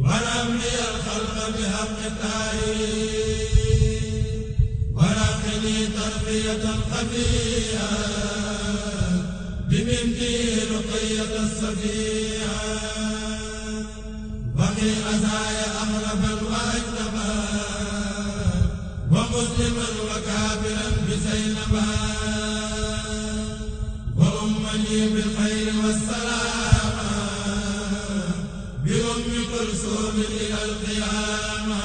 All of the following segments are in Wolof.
ورمي الخلق بحق التعيين ورقني تربية خفية بمنتي رقية الصفية وقي أزايا أغربا وأجنبا ومسلما وكافرا بزينبا وأمني بالخير والسلام بأم كلثوم إلى القيامة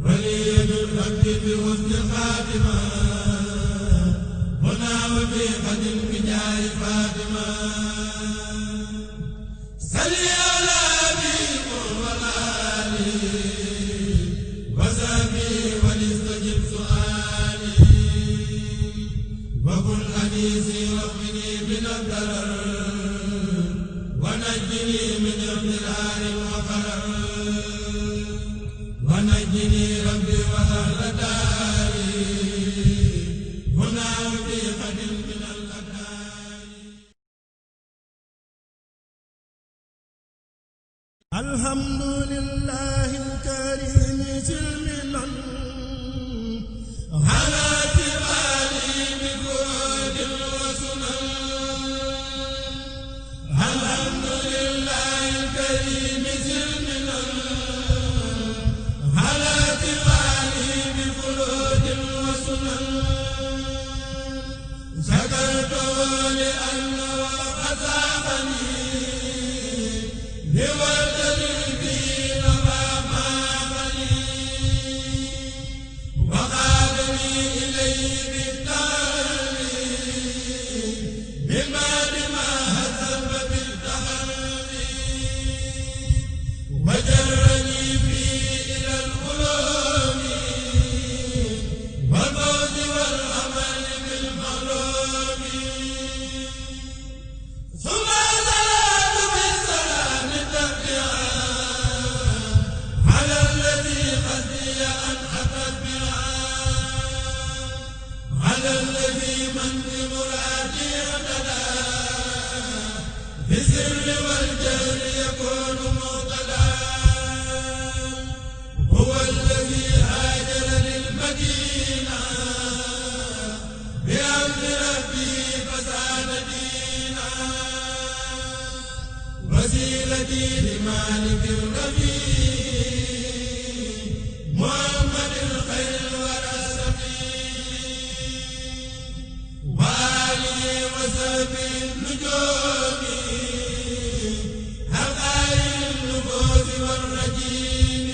ولي بالرب بحسن الخاتمة هنا وفي غد بجاه فاطمة صلي على أبيك والآلي وصحبي وليستجب سؤالي وكن حديثي واغفني من الضرر ونجني من اضطرار وقرر ونجني ربي وأهل داري هنا وفي غد من الأدار. الحمد لله الكريم سلمنا على كمالي بجود وسنن. الحمد لله الكريم سلمنا على كمالي بجود وسنن. شكرته لأنه أصابني وسيلتي لمالك الرفيع محمد الخير والرسخي وآله وصحبه النجوم حقائق النفوس والرجيم.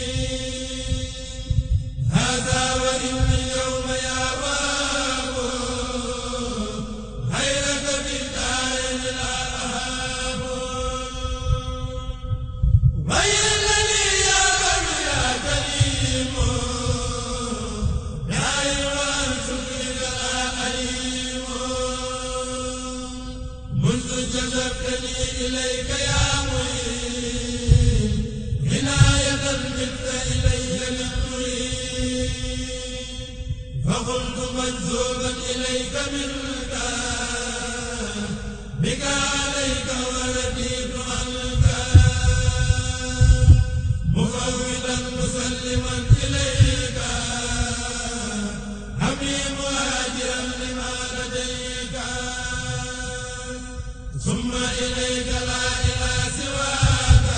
هذا وإن اليوم يا باب خيرك في الدارين لا أهاب. إليك يا معين عناية منك إلي للتريد فقلت مجذوبا إليك منك بك عليك ورديت عنك مفوضا مسلما إليك أبي مهاجرا لما لديك ثم إليك لا إله سواك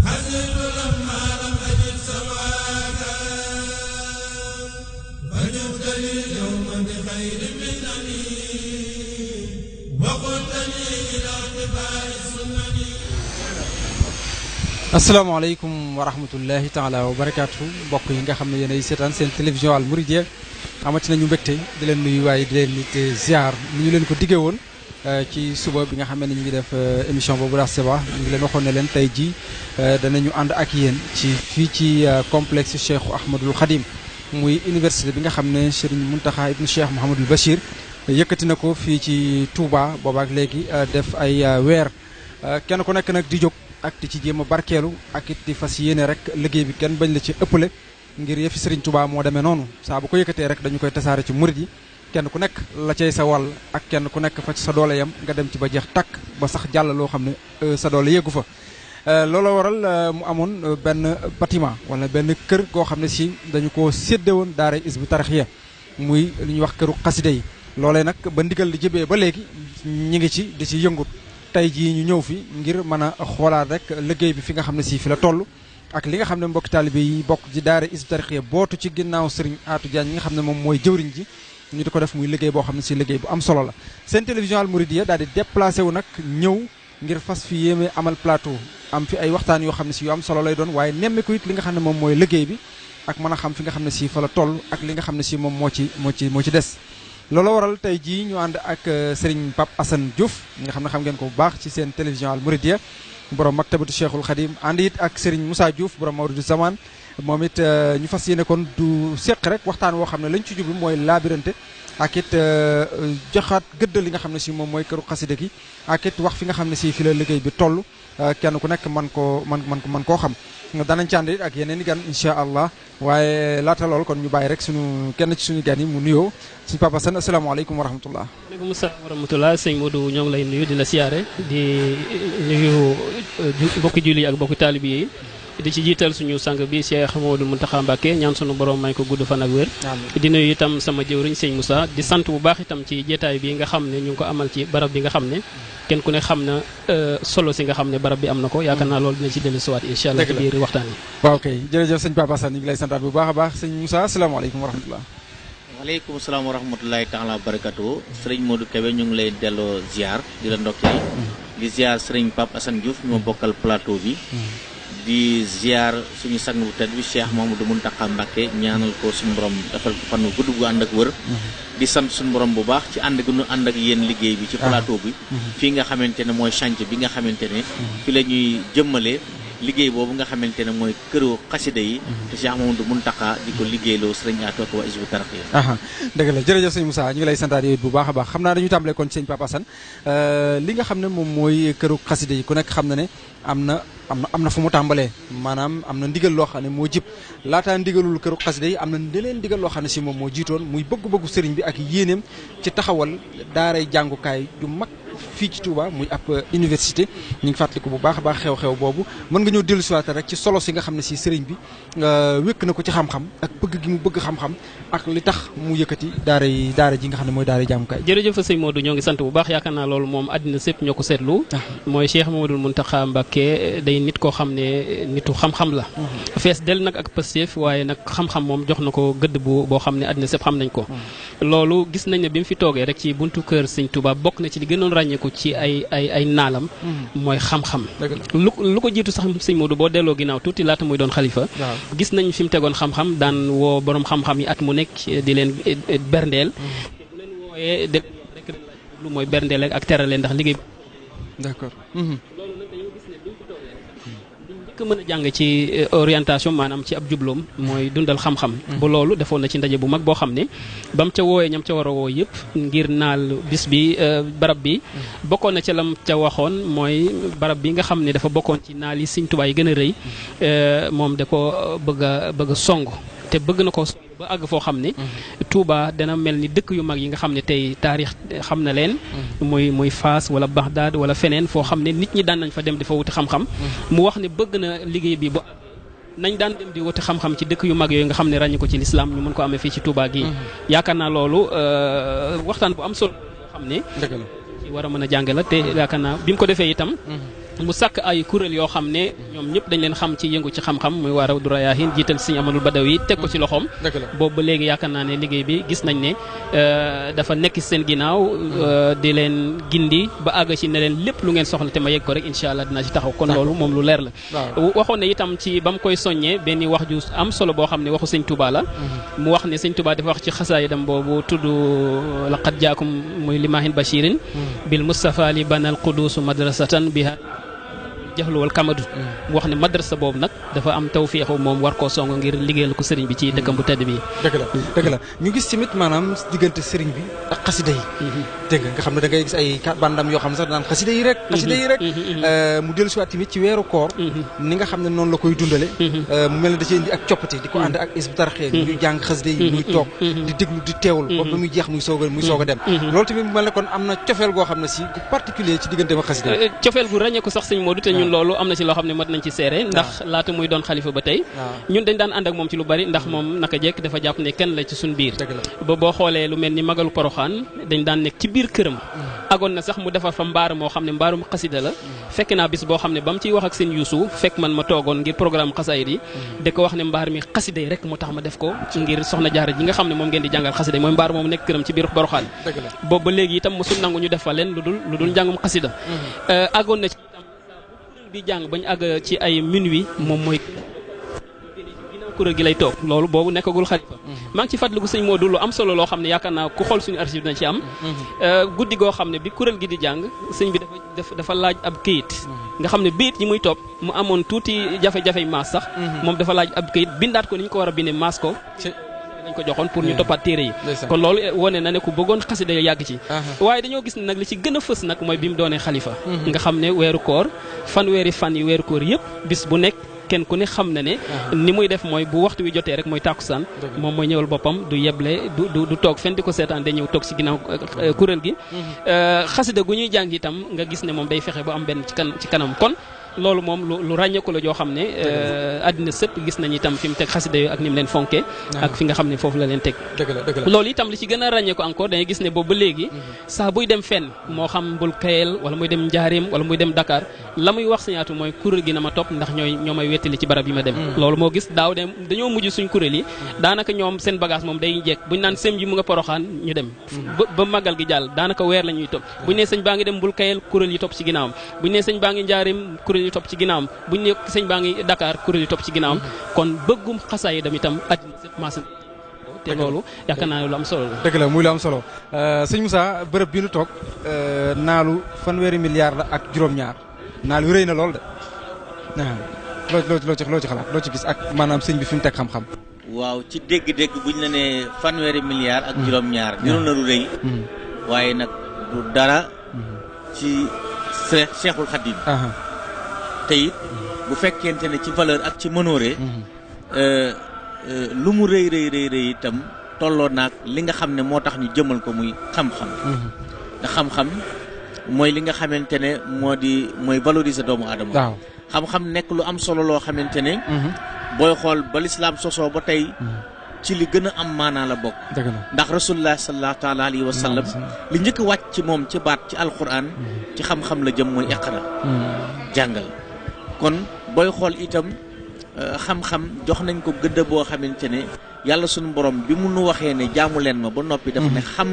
حزنت لما لم أجد سواك فجبت لي اليوم بخير منني وقلتني إلى اتباع السنن. asalaamaaleykum wa rahmatullahi taala wa barakaatu mbokk yi nga xam ne yéen ay seetaan seen télévision Al Mouridiyyah amati nañu mbégte di leen nuyu waaye di leen nit ziar ni ñu leen ko diggee woon ci suba bi nga xam ne ñu ngi def émission boobu daal Seba ñu ngi leen waxoon ne leen tey jii danañu ànd ak yéen ci fii ci complexe Cheikh Ahmadoul Khadim muy université bi nga xam ne Serigne Mountakha ibnu Cheikh Mouhamadul Bachir yëkkati na ko fii ci Touba boobaak léegi def ay weer kenn ku nekk nag di jóg ak di ci jéem a barkeelu ak it di fas yéene rek liggéey bi kenn bañ la ci ëppale ngir yëfi Serigne Touba moo demee noonu saa bu ko yëkkatee rek dañu koy tasaare ci murid yi kenn ku nekk la cay sa wàll ak kenn ku nekk fa ci sa doole yam nga dem ci ba jeex takk ba sax jàll loo xam ne sa doole yeggu fa looloo waral mu amoon benn bâtiment wala benn kër goo xam ne si dañu ko sédde woon daara Hizbut Tarqiyyah muy lu ñuy wax këru xasida yi loolee nag ba ndigal li jëbee ba léegi ñi ngi ci di ci yëngut tey jii ñu ñëw fi ngir mën a xoolaat rek liggéey bi fi nga xam ne si fi la toll ak li nga xam ne mbokki taalibe yi bokk ci daara Hizbut Tarqiyyah bootu ci ginnaaw Serigne Atou Diagne ñi nga xam ne moom mooy jëwriñ ji ñu di ko def muy liggéey boo xam ne si liggéey bu am solo la seen télévision Al Mouridiyyah daal di déplacé wu nag ñëw ngir fas fi yéeme amal plateau am fi ay waxtaan yoo xam ne si yu am solo lay doon waaye nemmeeku it li nga xam ne moom mooy liggéey bi ak mën a xam fi nga xam ne si fa la toll ak li nga xam ne si moom moo ci des loolu waral tey jii ñu ànd ak Serigne Pape Assane Diouf nga xam ne xam ngeen ko bu baax ci seen télévision Al Mouridiyyah borom maktabatu Cheikhul Khadim ànd it ak Serigne Moussa Diouf borom Mawridu Zaman moom it ñu fas yéene kon du seq rek waxtaan woo xam ne lañ ci jublu mooy laabirante ak it joxaat gëdd li nga xam ne si moom mooy këru xasida gi ak it wax fi nga xam ne si fi la liggéey bi toll kenn ku nekk man koo xam danañ ci ànd it ak yeneen i gan incha allah waaye laata lool kon ñu bàyyi rek kenn ci suñu gan yi mu nuyoo suñu Papa Assane asalaamaaleykum wa rahmatullah. waaleykum salaam wa rahmatullah sëñ Modou ñoo ngi lay nuyu di la siyaare di nuyu mbokki julli ak mbokki taalibi yi di ci jiital suñu sang bi Cheikh Mouhamadou Mountakha Mbacké ñaan sunu borom may ko gudd fan ak wér di nuyu itam sama jëwriñ sëñ Moussa di sant bu baax itam ci jeetaay bi nga xam ne ñu ngi ko amal ci barab bi nga xam ne kenn ku ne xam na solo si nga xam ne barab bi am na ko yaakaar naa loolu dina ci dellu siwaat incha allah ci biir waxtaan yi waaw kay jërëjëf sëñ Papa Assane ñu ngi lay santaat bu baax a baax sëñ Moussa asalaamaaleykum wa rahmatullah. waaleykum salaam wa rahmatulahi taala wa barakatu sëriñ Modou Kébé ñu ngi lay delloo ziar di la ndokkee di ziar sëriñ Pape Assane Diouf ñu ma bokkal plateau bi di ziar suñu sang bu tedd bi Cheikh Mouhamadou Mountakha Mbacké ñaanal ko suñu borom defal ko fan wu gudd gu ànd ak wër di sant suñu borom bu baax ci ànd gu ñu ànd ak yéen liggéey bi ci plateau bi fii nga xamante ne mooy chantier bi nga xamante ne fi la ñuy jëmmale liggéey boobu nga xamante ne mooy këru xasida yi te Cheikh Mouhamadou Mountakha di ko liggéeyloo sëriñ Atou ak waa Hizbut Tarqiyyah dëgg la jërëjëf sëñ Moussa ñu ngi lay santaat yow bu baax a baax xam naa dañu tàmbalee kon sëñ Papa Assane li nga xam ne moom mooy këru xasida yi ku nekk xam na ne am na fu mu tàmbalee maanaam am na ndigal loo xam ne moo jib laataa ndigalul këru xasida yi am na leneen ndigal loo xam ne si moom moo jiitoon muy bëgg-bëggu sëriñ bi ak yéeneem ci taxawal daaray jàngukaay ju mag fii ci Touba muy ab université ñu ngi fàttaliku bu baax a baax xew-xew boobu mën nga ñëw dellu si waat rek ci solo si nga xam ne si sëriñ bi wékk na ko ci xam-xam ak bëgg gi mu bëgg xam-xam ak li tax mu yëkkati daara ji nga xam ne mooy daara jàngukaay. jërëjëf sëñ Modou ñoo ngi sant bu baax yaakaar naa loolu moom àddina sépp ñoo ko seetlu mooy Cheikh Mouhamadou Mountakha Mbacké day nit koo xam ne nitu xam-xam la fees del nag ak Pastef waaye nag xam-xam moom jox na ko gëdd boo xam ne àddina sépp xam nañ ko loolu gis nañ ne bi mu fi toogee rek ci buntu kër sëñ Touba bokk na ci li gënoon ràññeeku ci ay naalam mooy xam-xam lu ko jiitu sax sëñ Modou boo delloo ginnaaw tuuti laata muy doon xalifa gis nañ fi mu tegoon xam-xam daan woo borom xam-xam yi at mu nekk di leen berndeel bu leen wooyee de rek lu mooy berndeel ak terale ndax liggéey d'accord loolu nag dañoo gis ne buñ ko toogee rek mën a jàng ci orientation maanaam ci ab jubloom mooy dundal xam-xam ba loolu defoon na ci ndaje bu mag boo xam ne ba mu ca woowee ñam ca war a woo yëpp ngir naal bis bi barab bi bokkoon na ca lam ca waxoon mooy barab bi nga xam ne dafa bokkoon ci naal yi Sëriñ Tuubaa yi gën a rëy moom da ko bëgg a song te bëgg na ko ba àgg foo xam ne Touba dana mel ni dëkk yu mag yi nga xam ne tey taarix xam na leen muy Faas wala Bagdad wala feneen foo xam ne nit ñi daan nañ fa dem di fa wuti xam-xam mu wax ne bëgg na liggéey bi ba nañ daan dem di wuti xam-xam ci dëkk yu mag yooyu nga xam ne ràññi ko ci lislaam ñu mën ko amee fii ci Touba gi yaakaar naa loolu waxtaan bu am solo boo xam ne ci war a mën a jàng la te yaakaar naa bi mu ko defee itam mu sàkk ay kuréel yoo xam ne ñoom ñëpp dañ leen xam ci yëngu ci xam-xam muy waa Rawdu Rayaahin jiital Sëriñ Amadou Badawi teg ko ci loxoom boobu ba léegi yaakaar naa ne liggéey bi gis nañ ne dafa nekk ci seen ginnaaw di leen gindi ba àgg ci ne leen lépp lu ngeen soxla te ma yegg ko rek incha allah dinaa ci taxaw kon loolu moom lu leer la waxoon ne itam ci ba mu koy soññee benn wax ju am solo boo xam ne waxu Sëriñ Tuubaa la mu wax ne Sëriñ Tuubaa dafa wax ci xasaayidam boobu tudd laqad jaakum muy limaahin bashirin bil Mustafa li banal qudusu madrasatan biha jaxlu wal kamadu mu wax ne madrasa boobu nag dafa am tawféexu moom war koo song ngir liggéeyal ko sëriñ bi ci dëkkam bu tedd bi dëgg la ñu gis tamit maanaam diggante sëriñ bi ak xasida yi dégg nga xam ne da ngay gis ay bandam yoo xam ne sax daan xasida yi rek mu dellu siwaat tamit ci weeru koor ni nga xam ne noonu la koy dundale mu mel ne da ci indi ak coppite di ko ànd ak Hizbut Tarqiyyah ñuy jàng xasida yi muy toog di déglu di teewul ba muy jeex muy soog a dem loolu tamit mu mel ne kon am na cofeel goo xam ne si gu particulier ci diggante ma xasida yi cofeel gu ràññee ko sax sëñ Modou te ñun loolu am na ci loo xam ne mat nañ ci seere ndax laata muy doon xalifa ba tey ñun dañ daan ànd ak moom ci lu bari ndax moom naka jekk dafa jàpp ne kenn la ci suñ biir ba boo xoolee lu mel ni magalu Poroxaan dañ daan nekk ci biir këram agoon na sax mu defar fa mbaar moo xam ne mbaarum xasida la fekk naa bis boo xam ne ba mu ciy wax ak seen Yuusu fekk man ma toogoon ngir programme xasaayid yi da ko wax ne mbaar mi xasida yi rek moo tax ma def ko ngir soxna Jaara ji nga xam ne moom ngeen di jàngal xasida yi mooy mbaar moom nekk këram ci biir Poroxaan boobu ba léegi itam mosul nangu ñu def fa leen lu dul njàngum xasida agoon na ci itam bi jàng bañ àgg ci ay minuit moom mooy kuréel gi lay toog loolu boobu nekkagul xalifa maa ngi ci fàttaliku sëñ Modou lu am solo loo xam ne yaakaar naa ku xool suñu archive dina ci am guddi goo xam ne bi kuréel gi di jàng sëñ bi dafa laaj ab këyit nga xam ne biit yi muy topp mu amoon tuuti jafe-jafe maas sax moom dafa laaj ab këyit bindaat ko ni ñu ko war a bindee maas ko dañ ko joxoon pour ñu toppaat téere yi kon loolu wone na ne ku bëggoon xasida yàgg ci waaye dañoo gis ne nag li ci gën a fës nag mooy bi mu doonee xalifa nga xam ne weeru koor fanweeri fan yi weeru koor yëpp bis bu nekk kenn ku ne xam na ne ni muy def mooy bu waxtu wi jotee rek mooy tàkkusaan moom mooy ñëwal boppam du yeble du toog fenn di ko seetaan day ñëw toog ci ginnaaw kuréel gi xasida gu ñuy jàng itam nga gis ne moom day fexe ba am benn ci kanam kon loolu moom lu ràññeeku la joo xam ne àddina sëpp gis nañu itam fi mu teg xasida yooyu ak ni mu leen fonke ak fi nga xam ne foofu la leen teg loolu itam li ci gën a ràññeeku encore dañuy gis ne boobu ba léegi saa buy dem fenn moo xam mbul kayel wala muy dem njaareem wala muy dem Dakar la muy wax sañaatu mooy kuréel gi na ma topp ndax ñoo may wettali ci barab yi ma dem loolu moo gis daaw dem dañoo mujj suñ kuréel yi daanaka ñoom seen bagage moom day jekk buñ naan sëñ ji mu nga Poroxaan ñu dem ba màggal gi jàll daanaka weer la ñuy topp buñ ne sëñ baa ngi dem mbul kayel kuréel yi topp ci ginnaawam buñ ne sëñ baa ngi njaareem kuréel yi topp ci ginnaawam buñ ne sëñ baa ngi Dakar kuréel yi topp ci ginnaawam kon bëggum xasaay dam itam àddina sëpp maasa te loolu yaakaar naa lu am solo la. dëgg la muy lu am solo sëñ Moussa bërëb bi nu toog naalu fanweeri milliards la ak juróom-ñaar naal yu rëy na lool de loo ci xalaat loo ci gis ak maanaam sëñ bi fi mu teg xam-xam. waaw ci dégg-dégg buñ la nee fanweeri milliards ak juróom-ñaar. niru na lu rëy. waaye nag du dara ci Seexul Xadiim. te it bu fekkente ne ci valeur ak ci mënoore. lu mu rëy itam tolloo naag li nga xam ne moo tax ñu jëmal ko muy xam-xam. ndax xam-xam mooy li nga xamante ne mooy valoriser doomu aadama. waaw xam-xam nekk lu am solo loo xamante ne. booy xool ba lislaam sosoo ba tey ci li gën a am maanaa la bokk. ndax rasulullah sallallahu taala alayhi wa sallam li njëkk a wàcc ci moom ci baat ci alquran ci xam-xam la jëm mooy iqra jàngal kon booy xool itam. xam-xam jox nañ ko gëdd boo xamante ne yàlla sunu borom bi mu nu waxee ne jaamu leen ma ba noppi dafa ne xam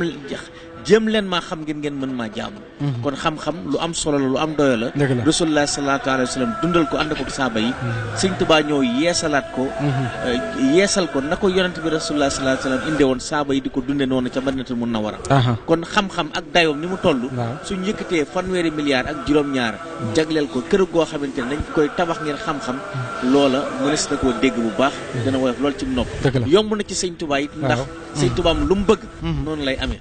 jéem leen maa xam ngeen mën maa jaamu kon xam-xam lu am solo la lu am doyo la rasulullah sallallahu alayhi wa sallam dundal ko ànd ko saaba yi sëñ Tuubaa ñëw yeesalaat ko yeesal ko na ko yonent bi rasulullah sallallahu alayhi wa sallam inde woon saaba yi di ko dunde noonu ca Madinatul Munawwara kon xam-xam ak dayoom ni mu toll suñ yëkkatee fanweeri milliards ak juróom-ñaar jagleel ko kër goo xamante ne dañ koy tabax ngir xam-xam loola mënees na koo dégg bu baax dana woyof loolu ci mu nopp yomb na ci sëñ Tuubaa it ndax sëñ Tuubaa lu mu bëgg noonu lay amee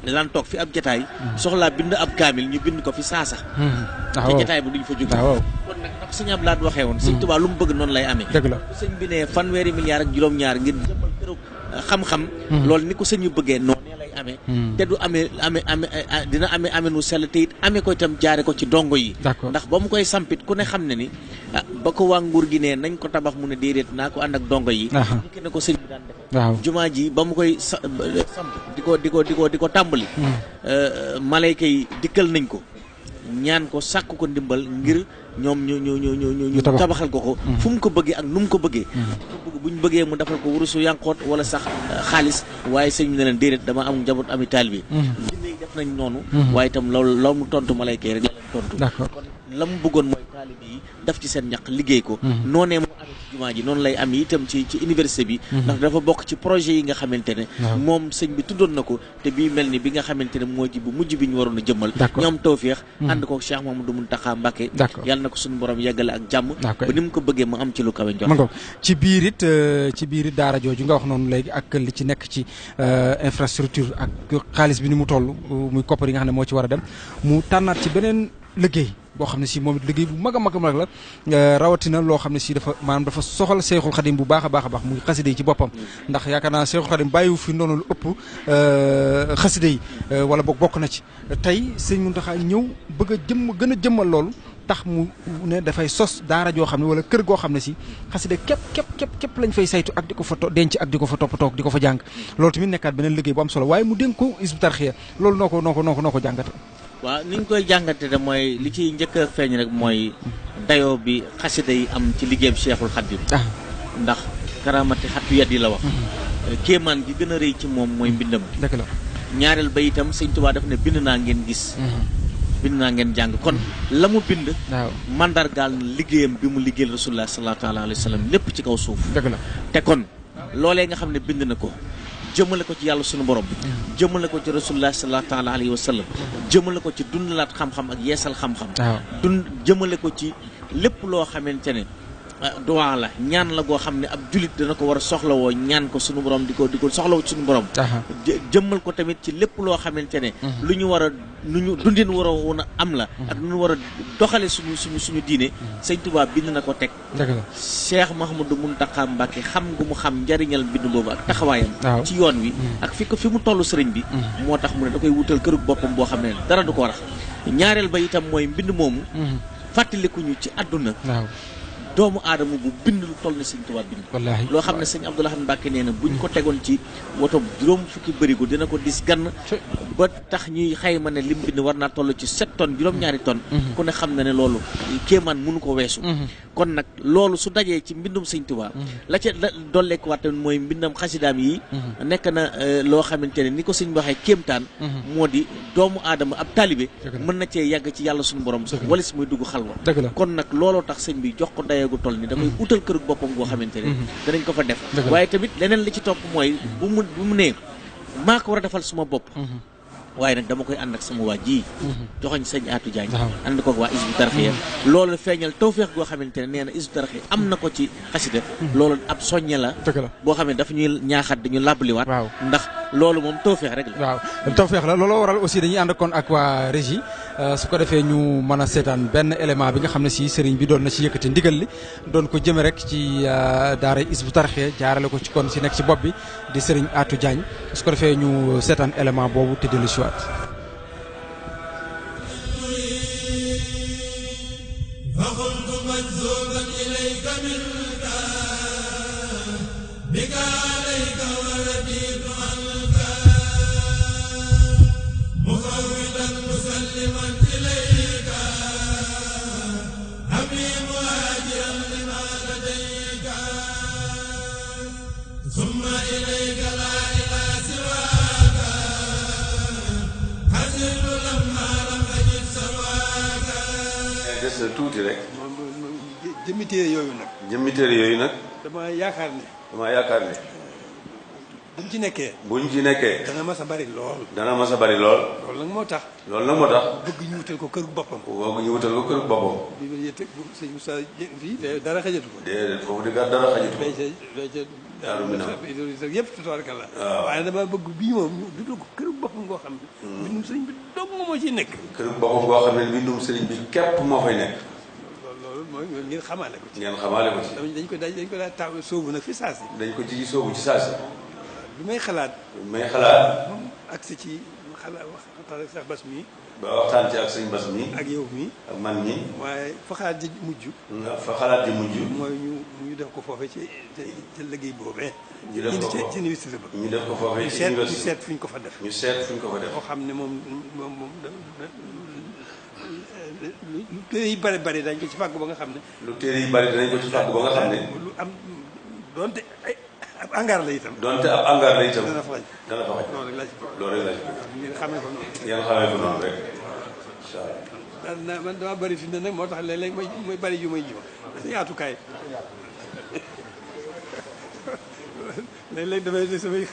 daan toog fi ab jataay soxlaa bind ab kaamil ñu bind ko fi saasa ci jataay bu duñ fa jóge kon nag nag sëñ Abdu Lahat waxee woon sëñ Tuubaa lu mu bëgg noonu lay amee sëñ bi ne fanweeri milliards ak juróom-ñaar ngir jëmmal këru xam-xam loolu ni ko sëñ yu bëggee noonu lay amee te du dina amee nu sell te it amee ko itam jaare ko ci dongo yi ndax ba mu koy sampit ku ne xam ne ni ba ko waa nguur gi ne nañ ko tabax mu ne déedéet naa ko ànd ak dongo yi ki ne ko sëñ bi daan def jumaa ji ba mu koy samp di ko tàmbali malayka yi dikkal nañ ko ñaan ko sàkk ko ndimbal ngir ñoom ñu tabaxal ko fu mu ko bëggee ak nu mu ko bëggee bu ñu bëggee mu defal ko wurusu yànqoot wala sax xaalis waaye sëñ bi ne leen déedéet dama am njaboot ami taalibe jinne yi def nañ noonu waaye itam loolu mu tontu malayka yi rek la leen tontu kon la mu bëggoon mooy taalibe yi def ci seen ñaq liggéey ko noonee mu amee ci jumaa ji noonu lay am itam ci université bi ndax dafa bokk ci projet yi nga xamante ne moom sëñ bi tuddoon na ko te bii mel ni bi nga xamante ne moo ji bu mujj bi ñu waroon a jëmmal ñoom tawféex ànd ko Cheikh Mamadou Mountakha Mbacké yàlla na ko suñu borom yeggale ak jàmm ba ni mu ko bëggee mu am ci lu kawe njort ci biir it daara jooju nga wax noonu léegi ak li ci nekk ci infrastructure ak xaalis bi ni mu toll muy koppar yi nga xam ne moo ci war a dem mu tànnaat ci beneen liggéey boo xam ne si moom it liggéey bu mag a mag la rawatina loo xam ne si dafa soxal Seexul Xadim bu baax a baax muy xaside yi ci boppam ndax yaakaar naa Seexul Xadim bàyyiwu fi noonu lu ëpp xaside yi wala bokk na ci tey sëñ Mountakha ñëw bëgg a gën a jëmmal loolu tax mu ne dafay sos daara joo xam ne wala kër goo xam ne si xasida képp lañ fay saytu ak di ko fa denc ak di ko fa toppatoo di ko fa jàng loolu tamit nekkaat beneen liggéey bu am solo waaye mu dénk ko Hizbut Tarqiyyah loolu noo ko jàngate waaw ni ñu koy jàngate de mooy li ciy njëkk a feeñ rek mooy dayoo bi xasida yi am ci liggéeyam Cheikhul Khadim ndax karamati xattu yat yi la wax kéemaan gi gën a rëy ci moom mooy mbindam dëgg la ñaareel ba itam sëñ Tuubaa daf ne bind naa ngeen gis bind naa ngeen jàng kon la mu bind mandargaal na liggéeyam bi mu liggéeyal rasulullah sallallahu alayhi wa sallam lépp ci kaw suuf dëgg la te kon loolee nga xam ne bind na ko jëmale ko ci yàlla sunu borom jëmale ko ci rasulullah sallallahu alayhi wa sallam jëmale ko ci dundalaat xam-xam ak yeesal xam-xam jëmale ko ci lépp loo xamante ne duwaa la ñaan la goo xam ne ab julit dana ko war a soxlawoo ñaan ko sunu borom di ko soxlawoo ci sunu borom jëmmal ko tamit ci lépp loo xamante ne lu ñu war a nu ñu dundin war a woon a am la ak nu ñu war a doxale suñu diine sëñ Tuubaa bind na ko teg Cheikh Mouhamadou Mountakha Mbacké xam gu mu xam njariñal bind boobu ak taxawaayam ci yoon wi ak fi mu toll sëriñ bi moo tax mu ne da koy wutal kërug boppam boo xam ne dara du ko rax ñaareel ba itam mooy mbind moomu fàttalikuñu ci àdduna doomu aadama bu bind lu toll ne sëñ Tuubaa bind loo xam ne sëñ Abdou Lahad Mbacké nee na buñ ko tegoon ci woto juróom fukki bërigo dina ko dis gann ba tax ñuy xayma ne lim bind war naa toll ci 7 tonnes juróom-ñaari tonnes ku ne xam na ne loolu kéemaan mënu ko weesu kon nag loolu su dajee ci mbindum sëñ Tuubaa la ca dolleekuwaat tamit mooy mbindam xasidaam yi nekk na loo xamante ne ni ko sëñ waxee kéemtaan moo di doomu aadama ab taalibe mën na cee yàgg ci yàlla suñu borom walis muy dugg xalwa kon nag looloo tax sëñ bi jox ko dayee gu toll ni da koy utal kër boppam goo xamante ne danañ ko fa def waaye tamit leneen li ci topp mooy bu mu nee maa ko war a defal suma bopp waaye nag dama koy ànd ak sama waa ji joxoñ sëñ Atou Diagne ànd ko ak waa Hizbut Tarqiyyah loolu feeñal tawfeex goo xamante ne nee na Hizbut Tarqiyyah am na ko ci xasida loolu ab soññe la boo xam ne dafa ñuy ñaaxat dañu làbbaliwaat ndax loolu moom tawfeex rek la waaw tawfeex la looloo waral aussi dañuy ànd kon ak waa régie su ko defee ñu mën a seetaan benn élément bi nga xam ne si sëriñ bi doon na ci yëkkati ndigal li doon ko jëme rek ci daara Hizbut Tarqiyyah jaarale ko ci kon si nekk ci bopp bi di sëriñ Atou Diagne su ko defee ñu seetaan élément boobu te dellu si waat tuuti rek jëmmi téere yooyu nag dama yaakaar ne buñ ci nekkee dana mas a bari lool loolu nag moo tax bëgg ñu wutal ko kër boppam bi ma yëtte sëñ Moussa fii dara xajatu ko déedéet foofu di dara xajatu ko yëpp tubaarkalla waaye dama bëgg bii moom ñu dutal ko kër boppam ngoo xam ne mbindum sëriñ bi dong moo ciy nekk kër boppam ngoo xam ne mbindum sëriñ bi képp moo fay nekk loolu mooy ngeen xamaale ko ci dañ ko daa taw sóobu nag fi saasi dañ ko ci sóobu ci saasi bi may xalaat agsi ci xalaat waxtaan ak sax bas mi ba waxtaan ci ak sëñ bas mi ak yow mi ak man mi waaye fa xalaat ji mujj mooy ñu def ko foofee ci liggéey boobee ñu def ko ci université ba ñu def ko foofee ci université ñu seet fu ñu ko fa def boo xam ne moom lu téere yi bari dañ ko ci fàggu ba nga xam ne lu am doonte ab angaar la itam dana fa xaj loolu rek laa ci ngeen xamee ko noonu rek incha allah man dama bari fi ne nag moo tax léeg-léeg mooy bari yu may jiw si yaatukaay léeg-léeg damay samay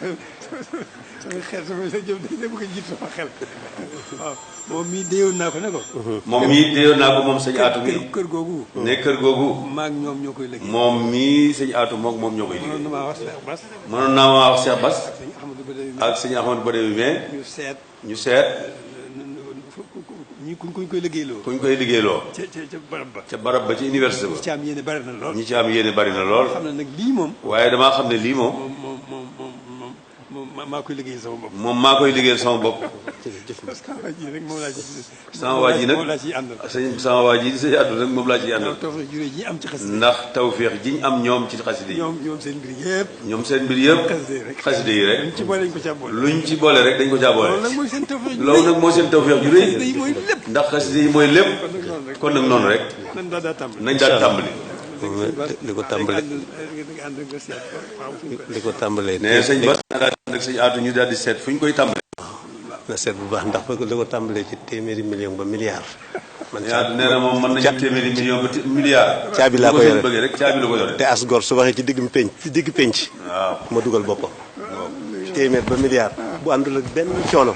xel samay sa jëm dañ bëgg a jiit sama xel waaw moom mii déewoon naa ko ne ko moom sëñ Atou mi kër googu kër googu maag ñoom ñoo koy liggéey moom mii sëñ Atou moom ñoo koy liggéey mënoon naa wax Cheikh Bass ak sëñ Ahmadou Badawi mais ñu seet kuñ koy liggéeyloo ca barab ba ci université ba ñi ci am yéene bari na lool xam ne nag lii moom waaye damaa xam ne lii moom maa koy liggéeyal sama bopp. moom maa koy liggéeyal sama bopp. parce que waa ji rek moom laa ci. sama waa ji nag moom laa ciy àndal. sama waa ji sëñ Abdou nag moom laa ciy àndal. tawfeex juree ji am ci xasida. ndax tawfeex ji ñu am ñoom ci xasida yi. ñoom seen mbir yëpp. ñoom seen mbir yëpp. xasida yi rek. luñ ci boole dañ ko caa boole. luñ ci boole rek dañ ko caa boole. loolu nag mooy seen tawfeex. loolu nag mooy seen tawfeex ju rëy. xasida yi mooy lépp. ndax xasida yi mooy lépp. kon nag noonu rek. nañ daal tàmbali. nañ daal tàmbali. li ko tàmbalee li ko tàmbalee. nee sëñ Ba na daal nag sëñ Aatu ñu daal di seet fu ñu koy tàmbalee. na seet bu baax ndax li ko tàmbalee ci téeméeri million ba milliard. man Aatu nee na moom mën nañu téeméeri million ba milliard. caabi laa ko yore bëggee rek caabi la ko yore. te as gor su waxee ci digg penc. waaw ma dugal boppam. téeméer ba milliard. bu àndul ak benn coono.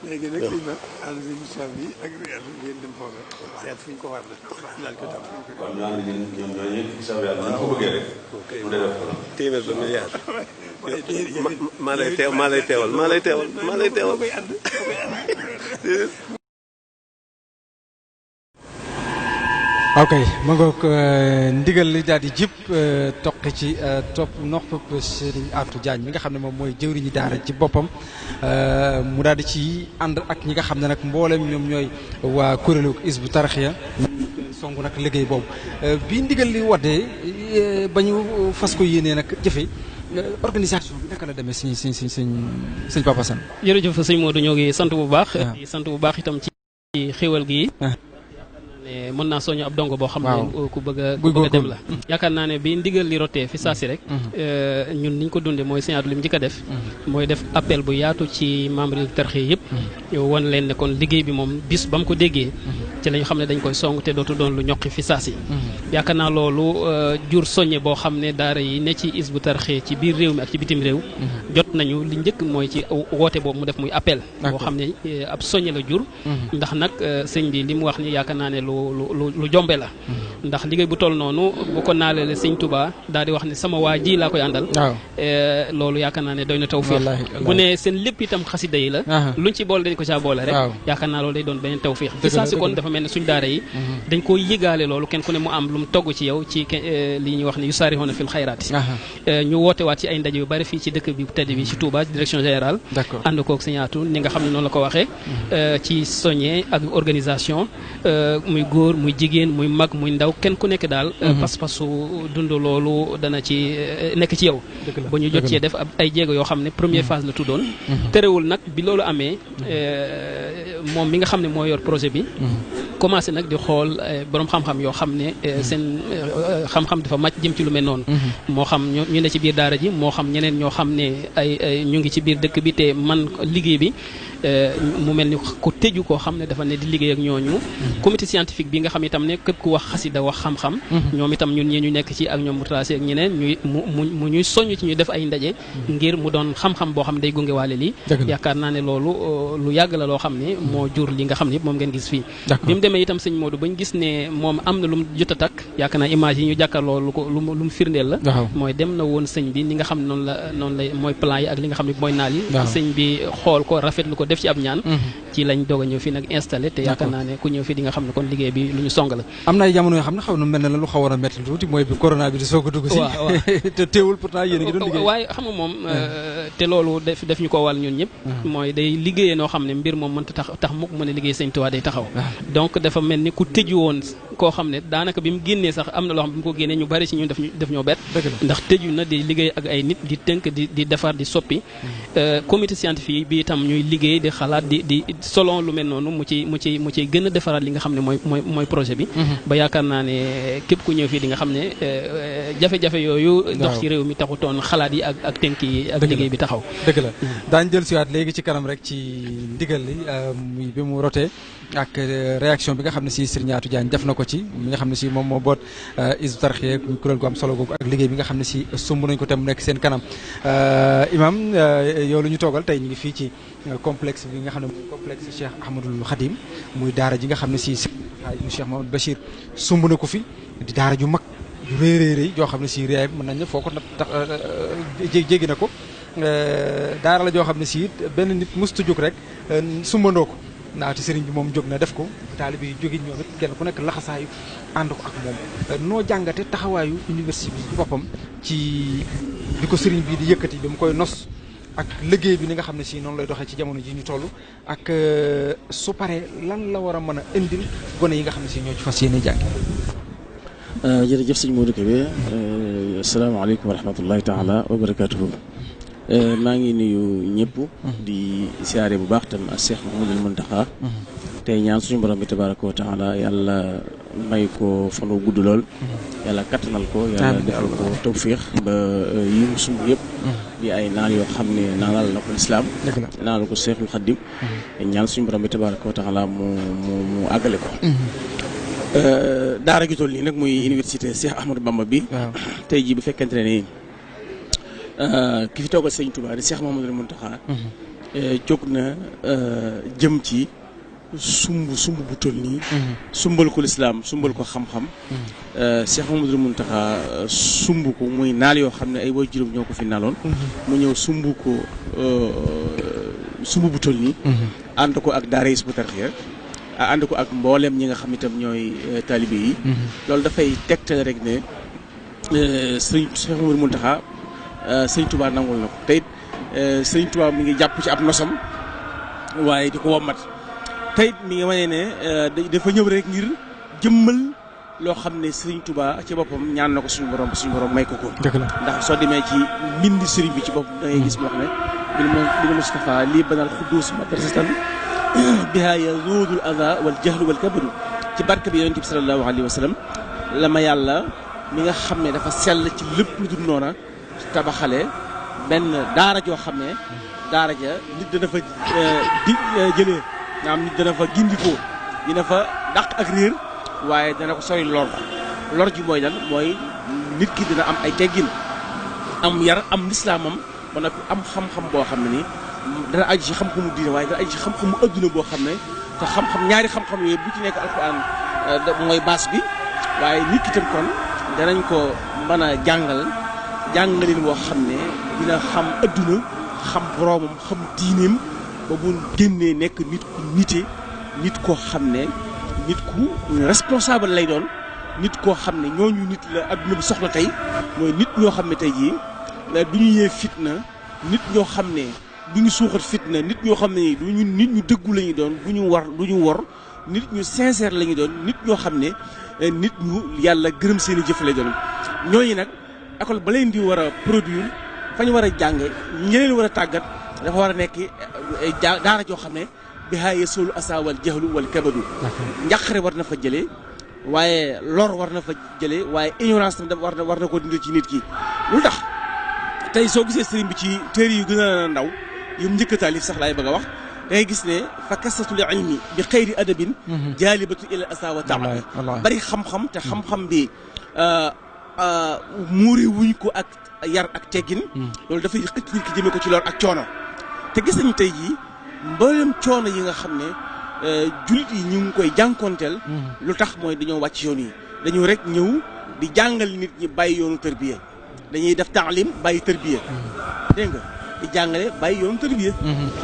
léegi nag sëñ Ba ànd si mission bi ak ngeen dem foofu seet fu ñu ko war a daal ko tàmbali. kon ñoo ngi ñoom ñooñu ñëpp ci sa yàlla nañ ko bëggee rek. mu def ko. téeméer ba milliard. maa lay teewal. ok ma ngoog ndigal li daal di jib toqi ci topp nopp Serigne Atou Diagne mi nga xam ne moom mooy jëwriñu daara ci boppam mu daal di ci ànd ak ñi nga xam ne nag mboolem ñoom ñooy waa kuréelu Hizbut Tarqiyyah song nag liggéey boobu bi ndigal li waddee ba ñu fas ko yéenee nag jëfe organisation bi naka la demee sëñ Papa Assane. jërëjëf sëñ Modou ñoo ngi sant bu baax. di sant bu baax itam ci xéwal gi. mën naa soñu ab dongo boo xam ne ku bëgg a dem la yaakaar naa ne bi ndigal li rotee fi saa si rek ñun niñ ko dundee mooy Sëñ Atou li mu njëkk a def mooy def appel bu yaatu ci membre Hizbut Tarqiyyah yëpp wan leen ne kon liggéey bi moom bis ba mu ko déggee ci lañu xam ne dañ koy song te dootu doon lu ñoqi fi saa si yaakaar naa loolu jur soññe boo xam ne daara yi ne ci Hizbut Tarqiyyah ci biir réew mi ak ci bitim réew jot nañu li njëkk mooy ci woote boobu mu def muy appel boo xam ne ab soññe la jur ndax nag sëñ bi li mu wax ni yaakaar naa ne lu jombe la ndax liggéey bu toll noonu bu ko naaleele sëñ Touba daal di wax ne sama waa ji laa koy àndal loolu yaakaar naa ne doy na tawfiix bu ne seen lépp itam xasida yi la luñ ci boole dañ ko caa boole rek yaakaar naa loolu day doon beneen tawfiix fi saa si kon dafa mel ne suñ daara yi dañ koo yëgaale loolu kenn ku ne mu am lu mu togg ci yow ci li ñuy wax ne yusaarixuuna fil xayraati ñu woote waat ci ay ndaje yu bari fii ci dëkk bi tedd bi ci Touba direction générale ànd koog Sëñ Atou ni nga xam ne noonu la ko waxee ci soññee ak organisation muy góor muy jigéen muy mag muy ndaw kenn ku nekk daal pas-pasu dund loolu dana ci nekk ci yow ba ñu jot cee def ay jéego yoo xam ne première phase la tuddoon terewul nag bi loolu amee moom mi nga xam ne moo yor projet bi commencé nag di xool borom xam-xam yoo xam ne seen xam-xam dafa màcc jëm ci lu mel noonu moo xam ñu ne ci biir daara ji moo xam ñeneen ñoo xam ne ay ñu ngi ci biir dëkk bi te man liggéey bi mu mel ni ku tëju koo xam ne dafa ne di liggéey ak ñooñu comité scientifique bi nga xam itam ne képp ku wax xasida wax xam-xam ñoom itam ñun ñi ñu nekk ci ak ñoom mu tracé ak ñeneen ñuy mu ñuy soññ ci ñu def ay ndaje ngir mu doon xam-xam boo xam ne day gunge waale lii yaakaar naa ne loolu lu yàgg la loo xam ne moo jur li nga xam ne yëpp moom ngeen gis fii bi mu demee itam sëñ Modou bañ gis ne moom am na lu mu jot a takk yaakaar naa image yi ñu jàkkaarloo lu mu firndeel la mooy dem na woon sëñ bi ni nga xam ne noonu la mooy plan yi ak li nga xam ne mooy naal yi sëñ bi xool ko rafetlu ko def ci ab ñaan ci lañ doog a ñëw fii nag installé te yaakaar naa ne ku ñëw fii di nga xam ne kon liggéey bi lu ñu song la am na ay jamono yoo xam ne xaw na mel ne la lu xawoon a métti tuuti mooy bi corona bi di soog a dugg si te teewul pourtant yéen a ngi doon liggéey waaye xam nga moom te loolu def ñu ko wàll ñun ñëpp mooy day liggéeyee noo xam ne mbir moom mënta tax mukk mën a liggéey sëñ Tuubaa day taxaw donc dafa mel ni ku tëju woon koo xam ne daanaka bi mu génnee sax am na loo xam ne bi mu ko génnee ñu bari ci ñun def ñoo bett ndax tëju na di liggéey ak ay nit di tënk di defar di soppi comité scientifique bi itam ñuy liggéey di xalaat di selon lu mel noonu mu ci gën a defaraat li nga xam ne mooy projet bi ba yaakaar naa ne képp ku ñëw fii di nga xam ne jafe-jafe yooyu dox ci réew mi taxutoon xalaat yi ak tënk yi ak liggéey bi taxaw dëgg la daañ jël siwaat léegi ci kanam rek ci ndigal li muy bi mu rotee ak réaction bi nga xam ne si Serigne Atou Diagne def na ko ci mi nga xam ne si moom moo boot Hizbut Tarqiyyah kuréel gu am solo googu ak liggéey bi nga xam ne si sumb nañ ko te mu nekk seen kanam imam yow lu ñu toogal tey ñu ngi fii ci complexe bi nga xam ne mooy complexe Cheikh Ahmadoul Khadim muy daara ji nga xam ne si Cheikh Mamadou Bachir sumb na ko fi di daara ju mag ju rëy joo xam ne si réew mën nañ ne foo ko nag tax jéggi na ko daara la joo xam ne si benn nit mustu jóg rek sumbandoo ko naati sëriñ bi moom jóg na def ko taalibe yi jóge ñoom it kenn ku nekk laxasaayu ànd ko ak moom noo jàngate taxawaayu université bi ci boppam ci bi ko sëriñ bi di yëkkati bi mu koy nos ak liggéey bi ni nga xam ne si noonu lay doxee ci jamono ji ñu toll ak su paree lan la war a mën a indil gone yi nga xam ne si ñoo ci fas yéene jàngi. jërëjëf sëñ Modou Kébé asalaamaaleykum wa rahmatullahi taala wa barakatuhu maa ngi nuyu ñëpp di siyaare bu baax tam ak Cheikh Mouhamadoul Mountakha tey ñaan suñu borom bi tabaraka wa taala yàlla may ko fan wu gudd lool yàlla kattanal ko yàlla defal ko tawfiix ba yi mu sumb yëpp di ay naal yoo xam ne naalal na ko lislaam naalal ko Cheikhul Khadim ñaan suñu borom bi tabaraka wa taala mu àggale ko daara gi toll nii nag muy université Cheikh Ahmadou Bamba bi tey jii bu fekkente ne nii ki fi toogal sëñ Touba di Cheikh Mouhamadoul Mountakha jóg na jëm ci sumb bu toll nii sumbal ko lislaam sumbal ko xam-xam Cheikh Mouhamadoul Mountakha sumb ko muy naal yoo xam ne ay way juróom ñoo ko fi naaloon mu ñëw sumb ko sumb bu toll nii ànd ko ak daara Hizbut Tarqiyyah ànd ko ak mboolem ñi nga xam itam ñooy taalibe yi loolu dafay tegtal rek ne sëñ Cheikh Mouhamadoul Mountakha sëñ Touba nangul na ko te it sëñ Touba mi ngi jàpp ci ab nosam waaye di ko wommat te it mi ngi wane ne dafa ñëw rek ngir jëmmal loo xam ne sëñ Touba ci boppam ñaan na ko suñu borom may ko ko ndax soo demee ci mbindi sëriñ bi ci boppam da ngay gis moo xam ne bil Mustafa lii banal xuddus madrasatan biha yazudul ada wal jahlu wal kabadu ci barke bi yonent bi sallallahu alayhi wa sallam la ma yàlla mi nga xam ne dafa sell ci lépp lu dul noona tabaxale benn daara joo xam ne daara ja nit dana fa jëlee nga am nit dana fa gindikoo dina fa dàq ak réer waaye dana ko sori lor ji mooy lan mooy nit ki dina am ay teggin am yar am lislaamam ba noppi am xam-xam boo xam ne ni dana aju ci xam-xamu diine waaye dana aju ci xam-xamu adduna boo xam ne te xam-xam ñaari xam-xam yooyu bu ci nekk alquran mooy baas bi waaye nit ki tam kon danañ ko mën a jàngalin boo xam ne dina xam adduna xam boroomam xam diineem ba bu génnee nekk nit ku nite nit koo xam ne nit ku responsable lay doon nit koo xam ne ñooñu nit la adduna bi soxla tey mooy nit ñoo xam ne tey jii du ñu yee fitna nit ñoo xam ne du ñu suuxat fitna nit ñoo xam ne du ñu nit ñu dëggu la ñu doon du ñu wor nit ñu sincère la ñu doon nit ñoo xam ne nit ñu yàlla gërëm seen i jëf lay doon ñooñu nag école ba leen di war a produire fa ñu war a jànge ñeneen war a tàggat dafa war a nekk daara joo xam ne bi haaye solu asa wal jahlu wal kabadu njàqare war na fa jëlee waaye lor war na fa jëlee waaye ignorance tam war na ko dindi ci nit ki lu tax tey soo gisee sëriñ bi ci téere yu gën a ndaw yu njëkk a taalif sax laay bëgg a wax da ngay gis ne fa kasatul ilmi bi xayri adabin jaalibatu ila asa wa taama bari xam-xam te xam-xam bi muuri wuñ ko ak yar ak teggin loolu dafay xëcc nit ki jëmee ko ci lor ak coono te gis nañu tey jii mboolem coono yi nga xam ne jullit yi ñu ngi koy jànkoonteel lu tax mooy dañoo wàcc yoon yi dañoo rek ñëw di jàngal nit ñi bàyyi yoonu tërbiya dañuy def taalim bàyyi tërbiya dégg nga di jàngale bàyyi yoonu tërbiya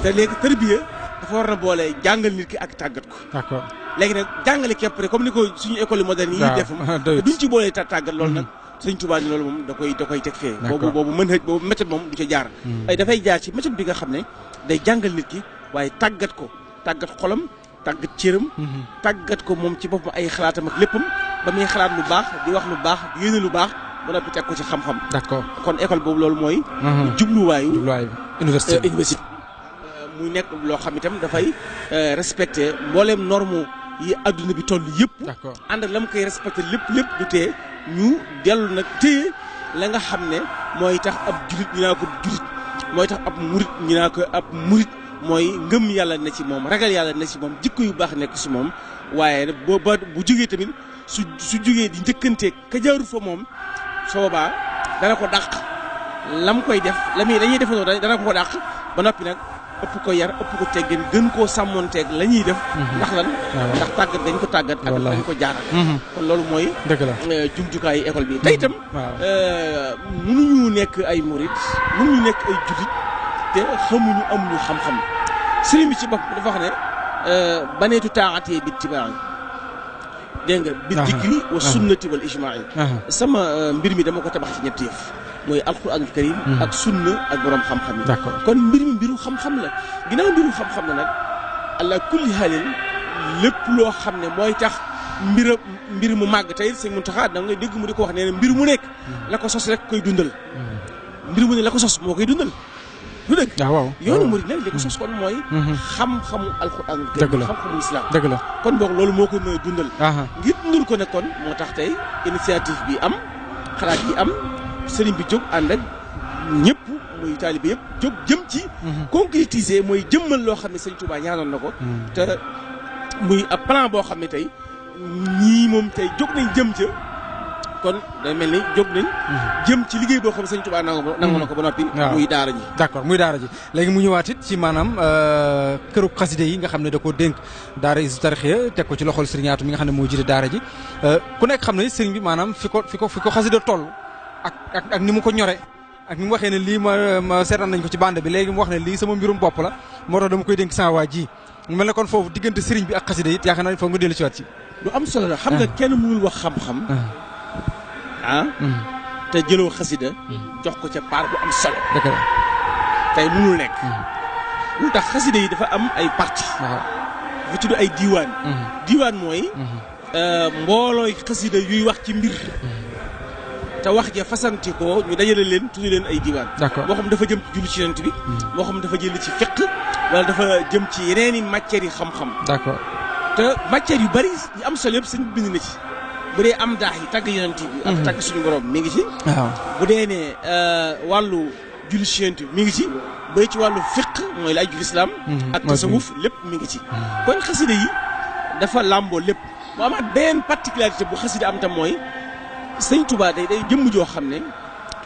te léegi tërbiya dafa war na boole jàngal nit ki ak tàggat ko d'accord léegi nag jàngale képp rek comme ni ko suñu école moderne yi def duñ ci boolee tàggat loolu nag Sëñ Tuubaa ni loolu moom da koy teg fee boobu mën hëj boobu méthode moom du ca jaar ay dafay jaar ci méthode bi nga xam ne day jàngal nit ki waaye tàggat ko tàggat xolam tàggat cëram tàggat ko moom ci boppam ay xalaatam ak léppam ba muy xalaat lu baax di wax lu baax di yéene lu baax ba noppi teg ko ci xam-xam d'accord kon école boobu loolu mooy jubluwaayu université muy nekk loo xam itam dafay respecté mbooleem norme yi adduna bi toll yëpp ànd ak la mu koy respecté lépp du tee ñu dellu nag téye la nga xam ne mooy tax ab julit ñu naa ko julit mooy tax ab murit ñu naa ko ab murit mooy ngëm yàlla ne ci moom ragal yàlla ne ci moom jikko yu baax nekk ci moom waaye ba bu jógee tamit su jógee di njëkkanteeg ka jaarul fa moom soo boobaa dana ko dàq lam koy def dañuy defandoo dana ko dàq ba noppi nag ëpp ko yar ëpp ko teggin gën koo sàmmonteeg la ñuy def ndax lan ndax tàggat dañ ko tàggat ak dañ ko jaaral kon loolu mooy jumtukaayu école bi te itam mënuñu nekk ay murit mënuñu nekk ay jullit te xamuñu amuñu xam-xam sëriñ bi ci bopp dafa wax ne baneetu taaxatee bi tibaayi dégg nga bi dikri wa sunnati wal ijmaai sama mbir mi dama ko tabax ci ñetti yëf mooy alxuraanul karim ak sunna ak borom xam-xam yi. d'accord kon mbir mi mbiru xam-xam la ginnaaw mbiru xam-xam la nag allah kulli haalin lépp loo xam ne mooy tax mbir mu màgg tey sëñ Muntaxa da nga dégg mu di ko wax nee na mbir mu nekk la ko sos rek koy dundal mbir mu ne la ko sos moo koy dundal du dëgg waaw yoonu murid nag li ko sos kon mooy xam-xamu alxuraanul karim xam-xamu islam dëgg la kon boog loolu moo koy mën a dundal ngir dundal ko ne kon moo tax tey initiative bi am xalaat yi am sëriñ bi jóg ànd ak ñëpp muy taalibe yëpp jóg jëm ci concrétiser mooy jëmmal loo xam ne sëñ Touba ñaanoon na ko te muy ab plan boo xam ne tey ñii moom tey jóg nañ jëm ca kon day mel ni jóg nañ jëm ci liggéey boo xam ne sëñ Touba nangu na ko ba noppi muy daara ji d'accord muy daara ji léegi mu ñëwaat it ci maanaam kërub xaside yi nga xam ne da ko dénk daara Hizbut Tarqiyyah teg ko ci loxol Sëriñ Aatu mi nga xam ne moo jiite daara ji ku nekk xam ne sëriñ bi maanaam fi ko xaside toll ak ni mu ko ñore ak ni mu waxee ne lii ma seetaan nañ ko ci bande bi léegi mu wax ne lii sama mbirum bopp la moo tax dama koy dénk sama waa ji mu mel ne kon foofu diggante sëriñ bi ak xaside it yaakaar naa foofu nga dellu ci waat ci lu am solo la xam nga kenn mënul wax xam-xam te jëloo xasida jox ko ca part bu am solo dëgg la tey mënul nekk lu tax xasida yi dafa am ay parti bu tudd ay diiwaan mooy mboolooy xasida yuy wax ci mbir te wax ja fasanti ko ñu dajale leen tuddi leen ay diiwaan moo xam dafa jëm ci julli ci yonent bi moo xam dafa jël ci fiqh wala dafa jëm ci yeneeni matières yi xam-xam d'accord te matières yu bari yu am solo yëpp sëñ bind na ci bu dee am daax yi tagg yonent bi ak tagg suñu borom mi ngi ci bu dee ne wàllu julli ci yonent bi mi ngi ci bay ci wàllu fiqh mooy la aju lislaam ak tasawuf lépp mi ngi ci kon xasida yi dafa làmboo lépp mu amaat benn particularité bu xasida am tam mooy sëñ Touba day jëmm joo xam ne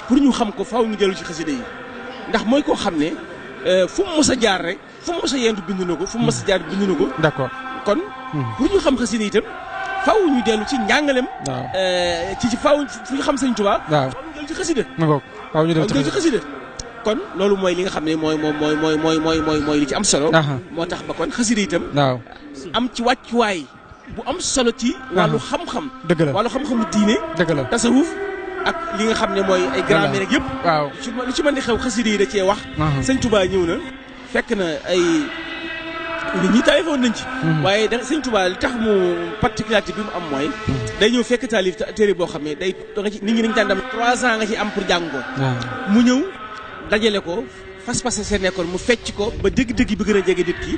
pour ñu xam ko faaw ñu dellu ci xasida yi ndax mooy koo xam ne fu mu mës a jaar rek fu mu mës a yendu bind na ko fu mu mës a jaar bind na ko d'accord kon pour ñu xam xasida yi itam faaw ñu dellu ci njàngalem ci faaw fu ñu xam sëñ Touba faaw ñu dellu ci xasida faaw ñu dellu ci xasida kon loolu mooy li nga xam ne mooy li ci am solo moo tax ba kon xasida itam am ci wàccuwaay bu am solo ci wàllu xam-xam dëgg la wàllu xam-xamu diine dëgg la tasawuf ak li nga xam ne mooy ay grammaire rek yëpp waaw lu ci mën di xew xasida yi da cee wax sëñ Touba ñëw na fekk na ay nit ñi taalifoon nañ ci waaye da sëñ Touba li tax mu particularité bi mu am mooy day ñëw fekk taalif téere boo xam ne day da nga ci nit ñi dañu daan dem 3 ans nga ci am pour jàng ko mu ñëw dajale ko fas-fas seen nekkoon mu fecc ko ba dégg-dégg bi gën a jege nit ki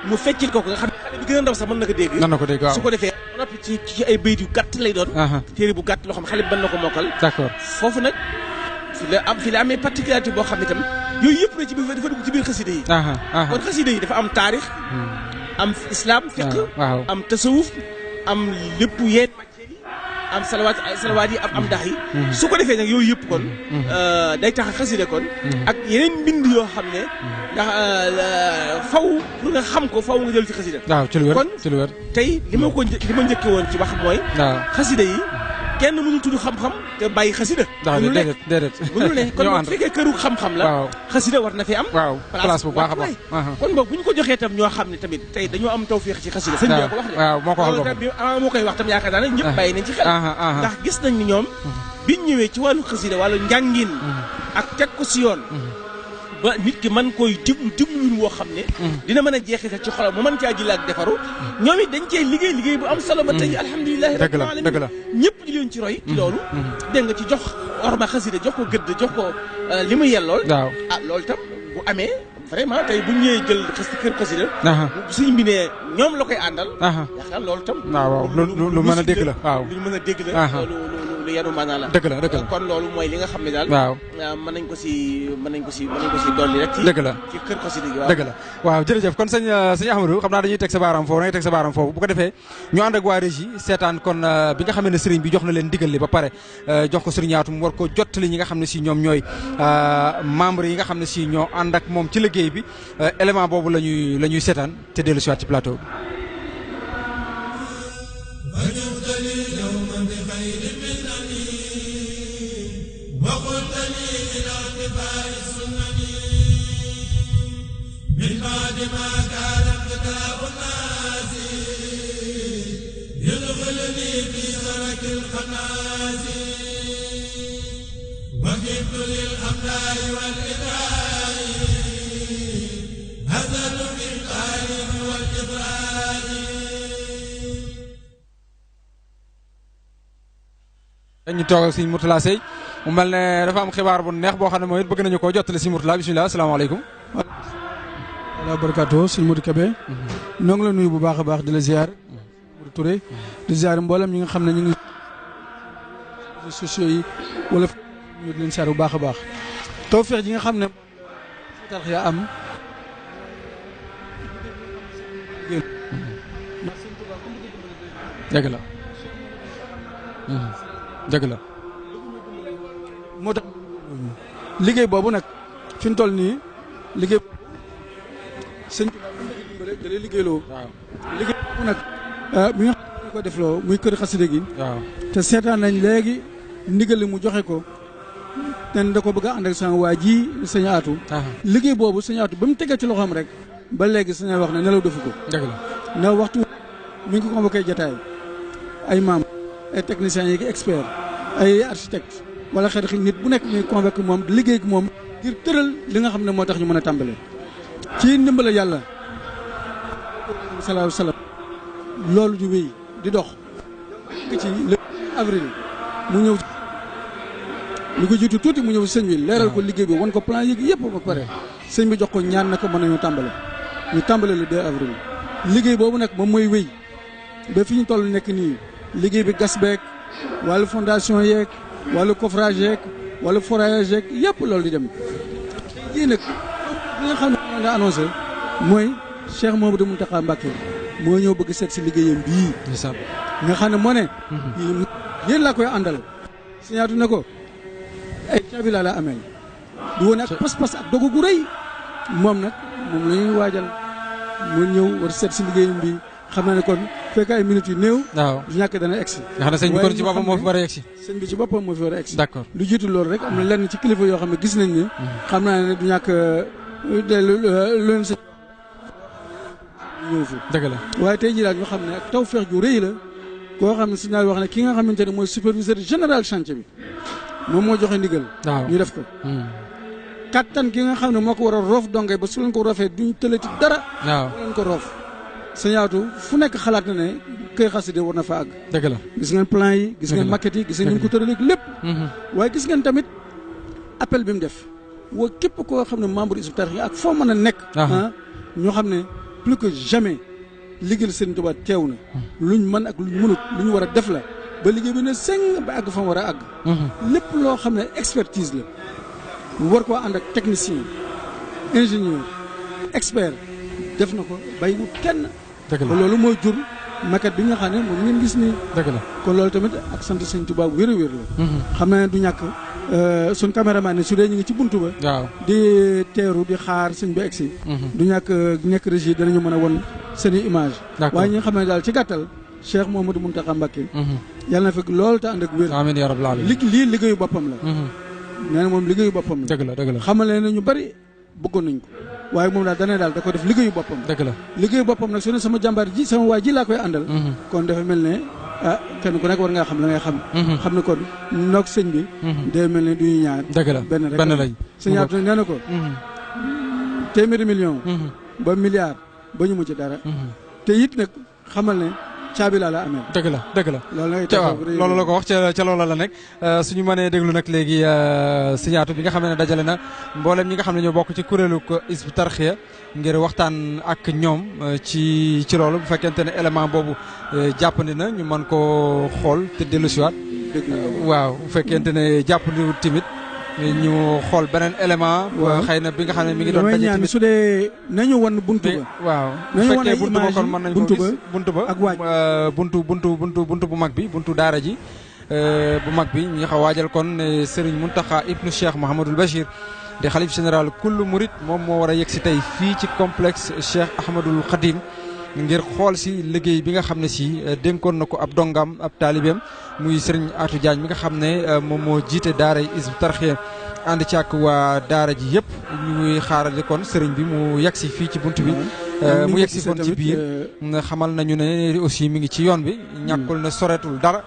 mu feccil ko nga xam ne xale bi gën a ndaw sax mën na ko dégg waaw su ko defee noppi ci ay bayit yu gàtt lay doon téere bu gàtt loo xam ne xale bi mën na ko mokkal d'accord foofu nag fi la amee particularité boo xam ne itam yooyu yëpp na ci biir dafa dugg ci biir xasida yi kon xasida yi dafa am taarix am islam fiqh am tasawuf am lépp yeet am salawaat yi am ndax yi su ko defee nag yooyu yëpp kon day tax xasida kon ak yeneen mbind yoo xam ne ndax faw pour nga xam ko faw nga jël ci xasida waaw ci lu wér kon ci lu wér tey li ma njëkke woon ci wax mooy xasida yi kenn mënul tudd xam-xam te bàyyi xasida déedéet mënul ne kon bu fekkee këru xam-xam la xasida war na fi am place bu baax a baax kon boog bu ñu ko joxee tam ñoo xam ne tamit tey dañoo am tawfeex ci xasida sëñ bi ko wax de waaw moo ko waxal moo koy wax tam yaakaar naa ne ñëpp bàyyi nañ ci xel ndax gis nañ ni ñoom biñ ñëwee ci wàllu xasida wàllu njàngin ak teg ko si yoon ba nit ki mën koy diglu woo xam ne dina mën a jeexital ci xolam mu mën caa jël ak defaru ñoom it dañ cee liggéey bu am solo ba tey alhamdulilahi rabbil alamin dëgg la ñëpp di leen ci roy ci loolu dégg nga ci jox orma xasida jox ko gëdd jox ko li mu yellool loolu tam bu amee vraiment tey bu ñëwee jël kër xasida suñ bi ne ñoom la koy àndal yaakaar loolu tam waaw lu mën a dégg la waaw lu mën a dégg la loolu lu yanu maanaa la dëgg la kon loolu mooy li nga xam ne daal waaw mën nañ ko si dolli rek ci dëgg la ci kër xasida gi dëgg la waaw jërëjëf kon sëñ Ahmadou xam naa dañuy teg sa baaraam foofu bu ko defee ñu ànd ak waa régie seetaan kon bi nga xam ne sëriñ bi jox na leen ndigal li ba pare jox ko sëriñ Atou mu war ko jottali ñi nga xam ne si ñoom ñooy membre yi nga xam ne si ñoo ànd ak moom ci liggéey bi élément boobu la ñuy seetaan te dellu si waat ci plateau bi من بعد ما كان ابتداء الناس يدخلني في سلك الخناس وجدت للأملاء والإدراء هزلت بالتعليم والإضرار ñu toog ak sëñ Mourtala Seye mu mel ne dafa am xibaar bu neex boo xam ne mooy it bëgg nañu koo jottali sëñ Mourtala bisimilah asalaamaaleykum. wala barakaatu sëñ Modou Kébé noo ngi la nuyu bu baax a baax di la ziar Modou Touré di ziar mboolem ñi nga xam ne ñu ngi réseaux sociaux yi wala ñu di leen ziar bu baax a baax tawfeex ji nga xam ne Tarxiya am dëgg la dëgg la moo tax liggéey boobu nag fi mu toll nii liggéey sëñ da lay liggéeyloo liggéey boobu nag bi nga xam ne ko defloo muy kër xasida gi waaw te seetaan nañ léegi ndigal li mu joxe ko ten da ko bëgg a ànd ak sama waa ji sëñ Aatu liggéey boobu sëñ Aatu ba mu tegee ci loxoom rek ba léegi sëñ wax ne nelaw defu ko dëgg la na waxtu mi ngi ko convoqué jataay ay maam ay techniciens yi expert ay architecte wala xeet nit bu nekk muy convoqué moom liggéey ak moom ngir tëral li nga xam ne moo tax ñu mën a tàmbale ci ndimbala yàlla salaahu salaam loolu di wéy di dox ci le avril mu ñëw ñu ko jiitu tuuti mu ñëw sëñ bi leeral ko liggéey bi wan ko plan yéegi yëpp ba pare sëñ bi jox ko ñaan na ko mën nañu tàmbale ñu tàmbale le 2 avril liggéey boobu nag moom mooy wéy ba fi ñu toll nekk nii liggéey bi gas beeg wàllu fondation yeeg wàllu coffrage yeeg wàllu forage yeeg yëpp loolu di dem lii nag li nga xam ne moom la annoncé mooy Cheikh Mouhamadou Mountakha Mbacké moo ñëw bëgg seet si liggéeyam bii nga xam ne moo ne yéen laa koy àndal siñaatu ne ko ay caabi laa la ameel di woon ak pas-pas ak dogu gu rëy moom nag moom la ñuy waajal mu ñëw war seet si liggéeyam bi xam naa ne kon fekk ay minutes yu néew waaw du ñàkk dana egsi nga xam ne sëñ bi kon ci boppam moo fi war a egsi sëñ bi ci boppam moo fi war a egsi d'accord lu jiitu loolu rek am na lenn ci kilifa yoo xam ne gis nañ ne xam naa ne du ñàkk lu leen sëñ ñëw fi dëgg la waaye tey jii daal ñu xam ne ak tawfeex ju rëy la koo xam ne si ñaar wax ne ki nga xamante ne mooy superviseur général chantier bi moom moo joxe ndigal ñu def ko kattan gi nga xam ne moo ko war a roof donge ba su leen ko roofee duñ tëlati dara waaw leen ko roof sañaatu fu nekk xalaat na ne Kër Xasida war na fa àgg dëgg la gis ngeen plan yi gis ngeen maquette yi gis ngeen ñu ko tëralee lépp waaye gis ngeen tamit appel bi mu def wa képp koo xam ne membre Hizbut Tarqiyyah ak foo mën a nekk ñoo xam ne plus que jamais liggéeyal Sëriñ Tuubaa teew na luñ mën ak luñ mënut lu ñu war a def la ba liggéey bi ne sëng ba àgg fa mu war a àgg lépp loo xam ne expertise la war koo ànd ak technicien ingénieur expert def na ko bàyyiwut kenn dëgg la loolu mooy jur maquette bi nga xam ne moom ngeen gis nii dëgg la kon loolu tamit ak sant Sëriñ Tuubaa wér a wér la xam naa ne du ñàkk suñ caméraman ne su dee ñu ngi ci buntu ba waaw di teeru di xaar sëñ bi egsi du ñàkk nekk régie danañu mën a won seeni image waaye ñi nga xam ne daal ci gàttal Cheikh Mouhamadou Mountakha Mbacké yàlla na fekk loolu te ànd ak wér amiin yaa rabbal aalamiin lii liggéeyu boppam la nee na moom liggéeyu boppam la dëgg la dëgg la xamale ne ñu bari bëggoon nañ ko waaye moom daal dana daal da ko def liggéeyu boppam dëgg la liggéeyu boppam nag su ne sama jàmbaar ji sama waa ji laa koy àndal kon dafa mel ne ah kenn ku nekk war ngaa xam la ngay xam xam ne kon noog sëñ bi day mel ne duñu ñaar dëgg la benn rek benn lañ sëñ Abdou nee na ko téeméeri million ba milliard ba ñu mu ci dara te it nag xamal ne caabi laa la amee dëgg la dëgg la loolu la ko wax ca loola la nekk suñu mënee déglu nag léegi siñaatu bi nga xam ne dajale na mboolem ñi nga xam ne ñoo bokk ci kuréelu ko Hizbut Tarqiyyah ngir waxtaan ak ñoom ci loolu bu fekkente ne élément boobu jàppandi na ñu mën koo xool te dellu siwaat waaw bu fekkente ne jàppandi timit ñu xool beneen élément xëy na bi nga xam ne mi ngi doon daje tamit su dee nañu wan buntu ba waaw bu fekkee buntu ba kon mën nañ ko gis buntu ba ak waaj buntu bu mag bi buntu daara ji bu mag bi ñi xaw waajal kon Serigne Mountakha ibnu Cheikh Mouhamadoul Bachir di xalif général kullu murit moom moo war a yegg si tey fii ci complexe Cheikh Ahmadoul Khadim ngir xool si liggéey bi nga xam ne si dénkoon na ko ab dongam ab taalibeem muy Serigne Atou Diagne mi nga xam ne moom moo jiite daara Hizbut Tarqiyyah ànd ci ak waa daara ji yëpp ñuy xaarale kon Serigne bi mu yegg si fii ci bunt bi mu yegg si kon ci biir xamal nañu ne aussi mi ngi ci yoon bi ñàkkul na soreetul dara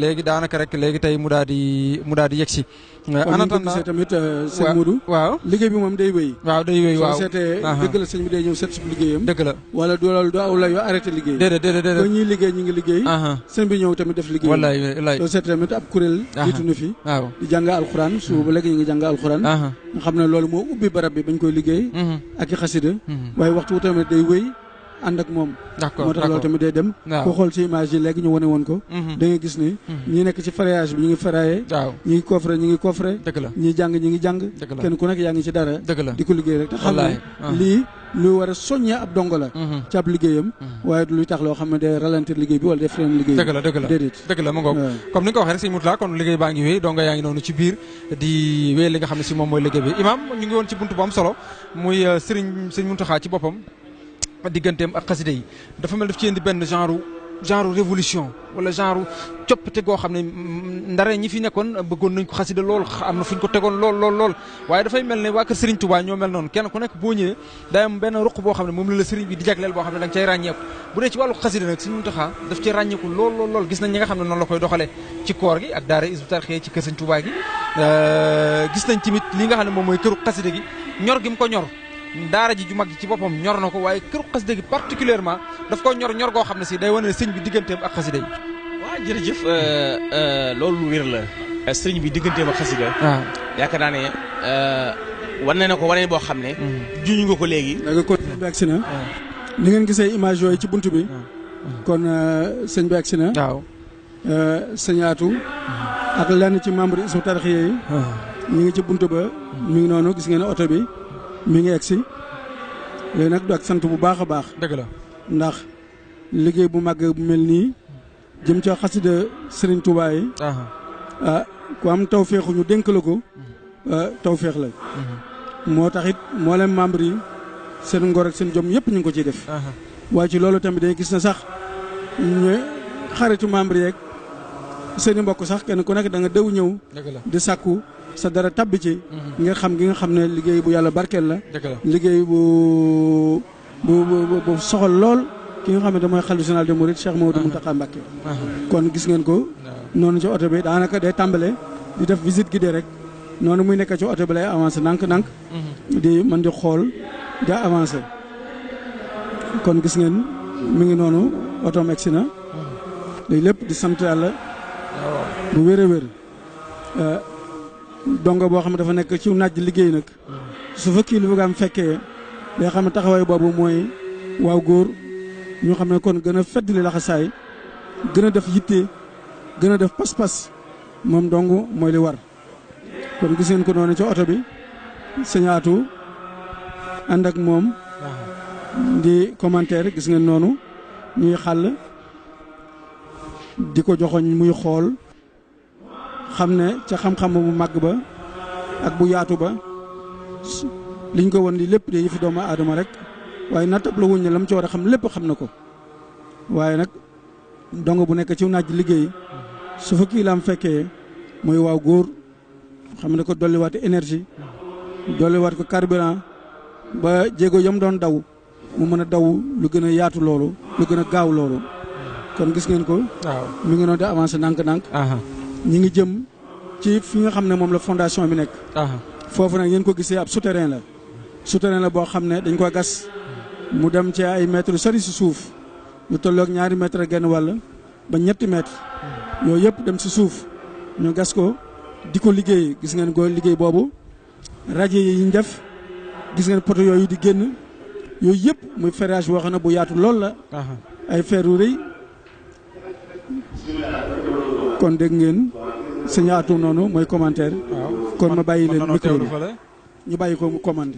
léegi daanaka rek léegi tey mu daal di yegsi. en attendant tamit sëñ Modou. waaw liggéey bi moom day wéy. waaw day wéy waaw soo seetee dëgg la sëñ bi day ñëw seet si liggéeyam. dëgg la wala du loolu du aw la yoo arrêté liggéey. déedéet ba ñuy liggéey ñi ngi liggéey. sëñ bi ñëw tamit def liggéey. wallaay soo seetee tamit ab kuréel. jiitu na fi. waaw di jàng alxuraan suba ba léegi ñu ngi jàng alxuraan. nga xam ne loolu moo ubbi barab bi bañ koy liggéey. ak i xasida waaye waxtu tamit day wéy ànd ak moom. d'accord moo tax loolu tamit day dem. ko xool ci image yi léegi ñu wane woon ko. da ngay gis ni ñi nekk ci farayage bi ñu ngi faraye. waaw ñi ngi coffre ñi ngi coffre. dëgg la ñi jàng ñi ngi jàng. dëgg la kenn ku nekk yaa ngi ci dara. dëgg la di ko liggéey rek te xam ne lii lu war a soññee ab dongo la. ci ab liggéeyam. waaye du luy tax loo xam ne day ralentir liggéey bi wala day freiner liggéey bi. dëgg la déedéet dëgg la ma ngoog comme ni nga ko waxee rek sëñ Mourtala kon liggéey baa ngi wéy dongo yaa ngi noonu ci biir di wéy li nga xam ne si moom mooy liggéey bi imam ñu ngi woon ci buntu bu am solo muy sëñ Mountakha ci boppam digganteem ak xasida yi dafa mel daf ci indi benn genre révolution wala genre coppite goo xam ne ndare ñi fi nekkoon bëggoon nañ ko xasida lool am na fu ñu ko tegoon lool waaye dafay mel ne waa kër Serigne Touba ñoo mel noonu kenn ku nekk boo ñëwee day am benn ruq boo xam ne moom la Serigne bi di jagleel boo xam ne da nga cay ràññeeku bu dee ci wàllu xasida nag Serigne Mountakha daf ci ràññeeku lool gis nañ ñi nga xam ne noonu la koy doxalee ci koor gi ak daara Hizbut Tarqiyyah ci kër Serigne Touba gi gis nañ tamit li nga xam ne moom mooy këru xasida gi ñor gi mu ko ñor daara ji ju mag ji ci boppam ñor na ko waaye këru xasida gi particulièrement daf ko ñor ñor goo xam ne si day wane ne sëñ bi digganteem ak xasida yi. waaw jërëjëf loolu lu wér la. sëriñ bi digganteem ak xasida. waaw yaakaar naa ne wane na ko wane boo xam ne. juñu nga ko léegi. da nga ko bi agsi na. ni ngeen gisee image yooyu ci buntu bi. kon sëñ bi agsi na. waaw. sëñ Atou. ak lenn ci membre Hizbut Tarqiyyah yi. ñu ngi ci buntu ba. mi ngi noonu gis ngeen oto bi. mi ngi egsi léegi nag du ak sant bu baax a baax. dëgg la ndax liggéey bu màgg bu mel nii jëm ca xasida Serigne Touba yi. ku am tawféexu ñu dénk la ko. tawféex la. moo tax it moo leen membre yi seen ngor ak seen jom yëpp ñu ngi ko ciy def. waaye ci loolu tamit dañuy gis na sax ñu xaritu membre yeeg seen i mbokk sax kenn ku nekk da nga dëw ñëw. di sàkku sa dara tabbi ci ngir xam gi nga xam ne liggéey bu yàlla barkeel la liggéey bu soxal lool ki nga xam ne mooy xalifa général des mourides Cheikh Mouhamadou Mountakha Mbacké kon gis ngeen ko noonu ci oto bi daanaka day tàmbale di def visite guidée rek noonu muy nekk ci oto bi lay avancé nànk-nànk di mën di xool di avancé kon gis ngeen mi ngi noonu otoom egsi na léegi lépp di sant yàlla bu wér a wér dongo boo xam ne dafa nekk ci naaj liggéey nag su fa kii lu bëgg am fekkee day xam ne taxawaay boobu mooy waaw góor ñu xam ne kon gën a feddali laxasaay gën a def yitte gën a def pas-pas moom dong mooy li war kon gis ngeen ko noonu ci oto bi Sëñ Atou ànd ak moom di commentaire gis ngeen noonu ñuy xàll di ko joxoñ muy xool xam ne ca xam-xam bu màgg ba ak bu yaatu ba liñ ko won li lépp de yëfi doomu aadama rek waaye nattab la wuñ ne la mu ci war a xam lépp xam na ko waaye nag dong bu nekk ci naaj liggéey su fa kii la am fekkee mooy waaw góor xam ne ko dolliwaat énergie dolliwaat ko carburant ba jéego yam doon daw mu mën a daw lu gën a yaatu loolu lu gën a gaaw loolu kon gis ngeen ko waaw mi ngi noonu di avancé nànk-nànk ñi ngi jëm ci fi nga xam ne moom la fondation bi nekk foofu nag ngeen ko gisee ab souterrain la boo xam ne dañ ko gas mu dem ci ay mètres sori si suuf lu tolloog 2 mètres genn wàll ba 3 mètres yooyu yëpp dem si suuf ñu gas ko di ko liggéey gis ngeen ko liggéey boobu rajo yi ñu def gis ngeen poto yooyu di génn yooyu yëpp muy ferrage boo xam ne bu yaatu lool la ay fer yu rëy kon dégg ngeen Sëñ Atou noonu mooy commentaire kon ma bàyyi leen micro bi ñu bàyyi ko mu commandé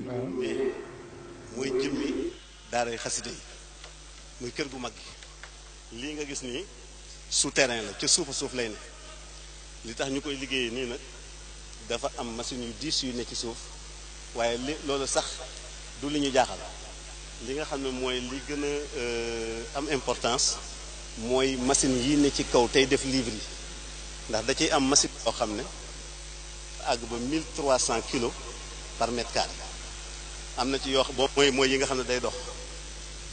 mooy jëmmi daaray xasida yi muy kër gu mag gi lii nga gis nii souterrain la ca suufa suuf lay ne li tax ñu koy liggéeyee nii nag dafa am machine yu diis yu ne ci suuf waaye li loolu sax du li ñu jaaxal li nga xam ne mooy li gën a am importance mooy machine yi ne ci kaw tey def livre yi ndax da ciy am machine yoo xam ne àgg ba 1300 kilos par mètre carré am na ci yoo xam boobu mooy yi nga xam ne day dox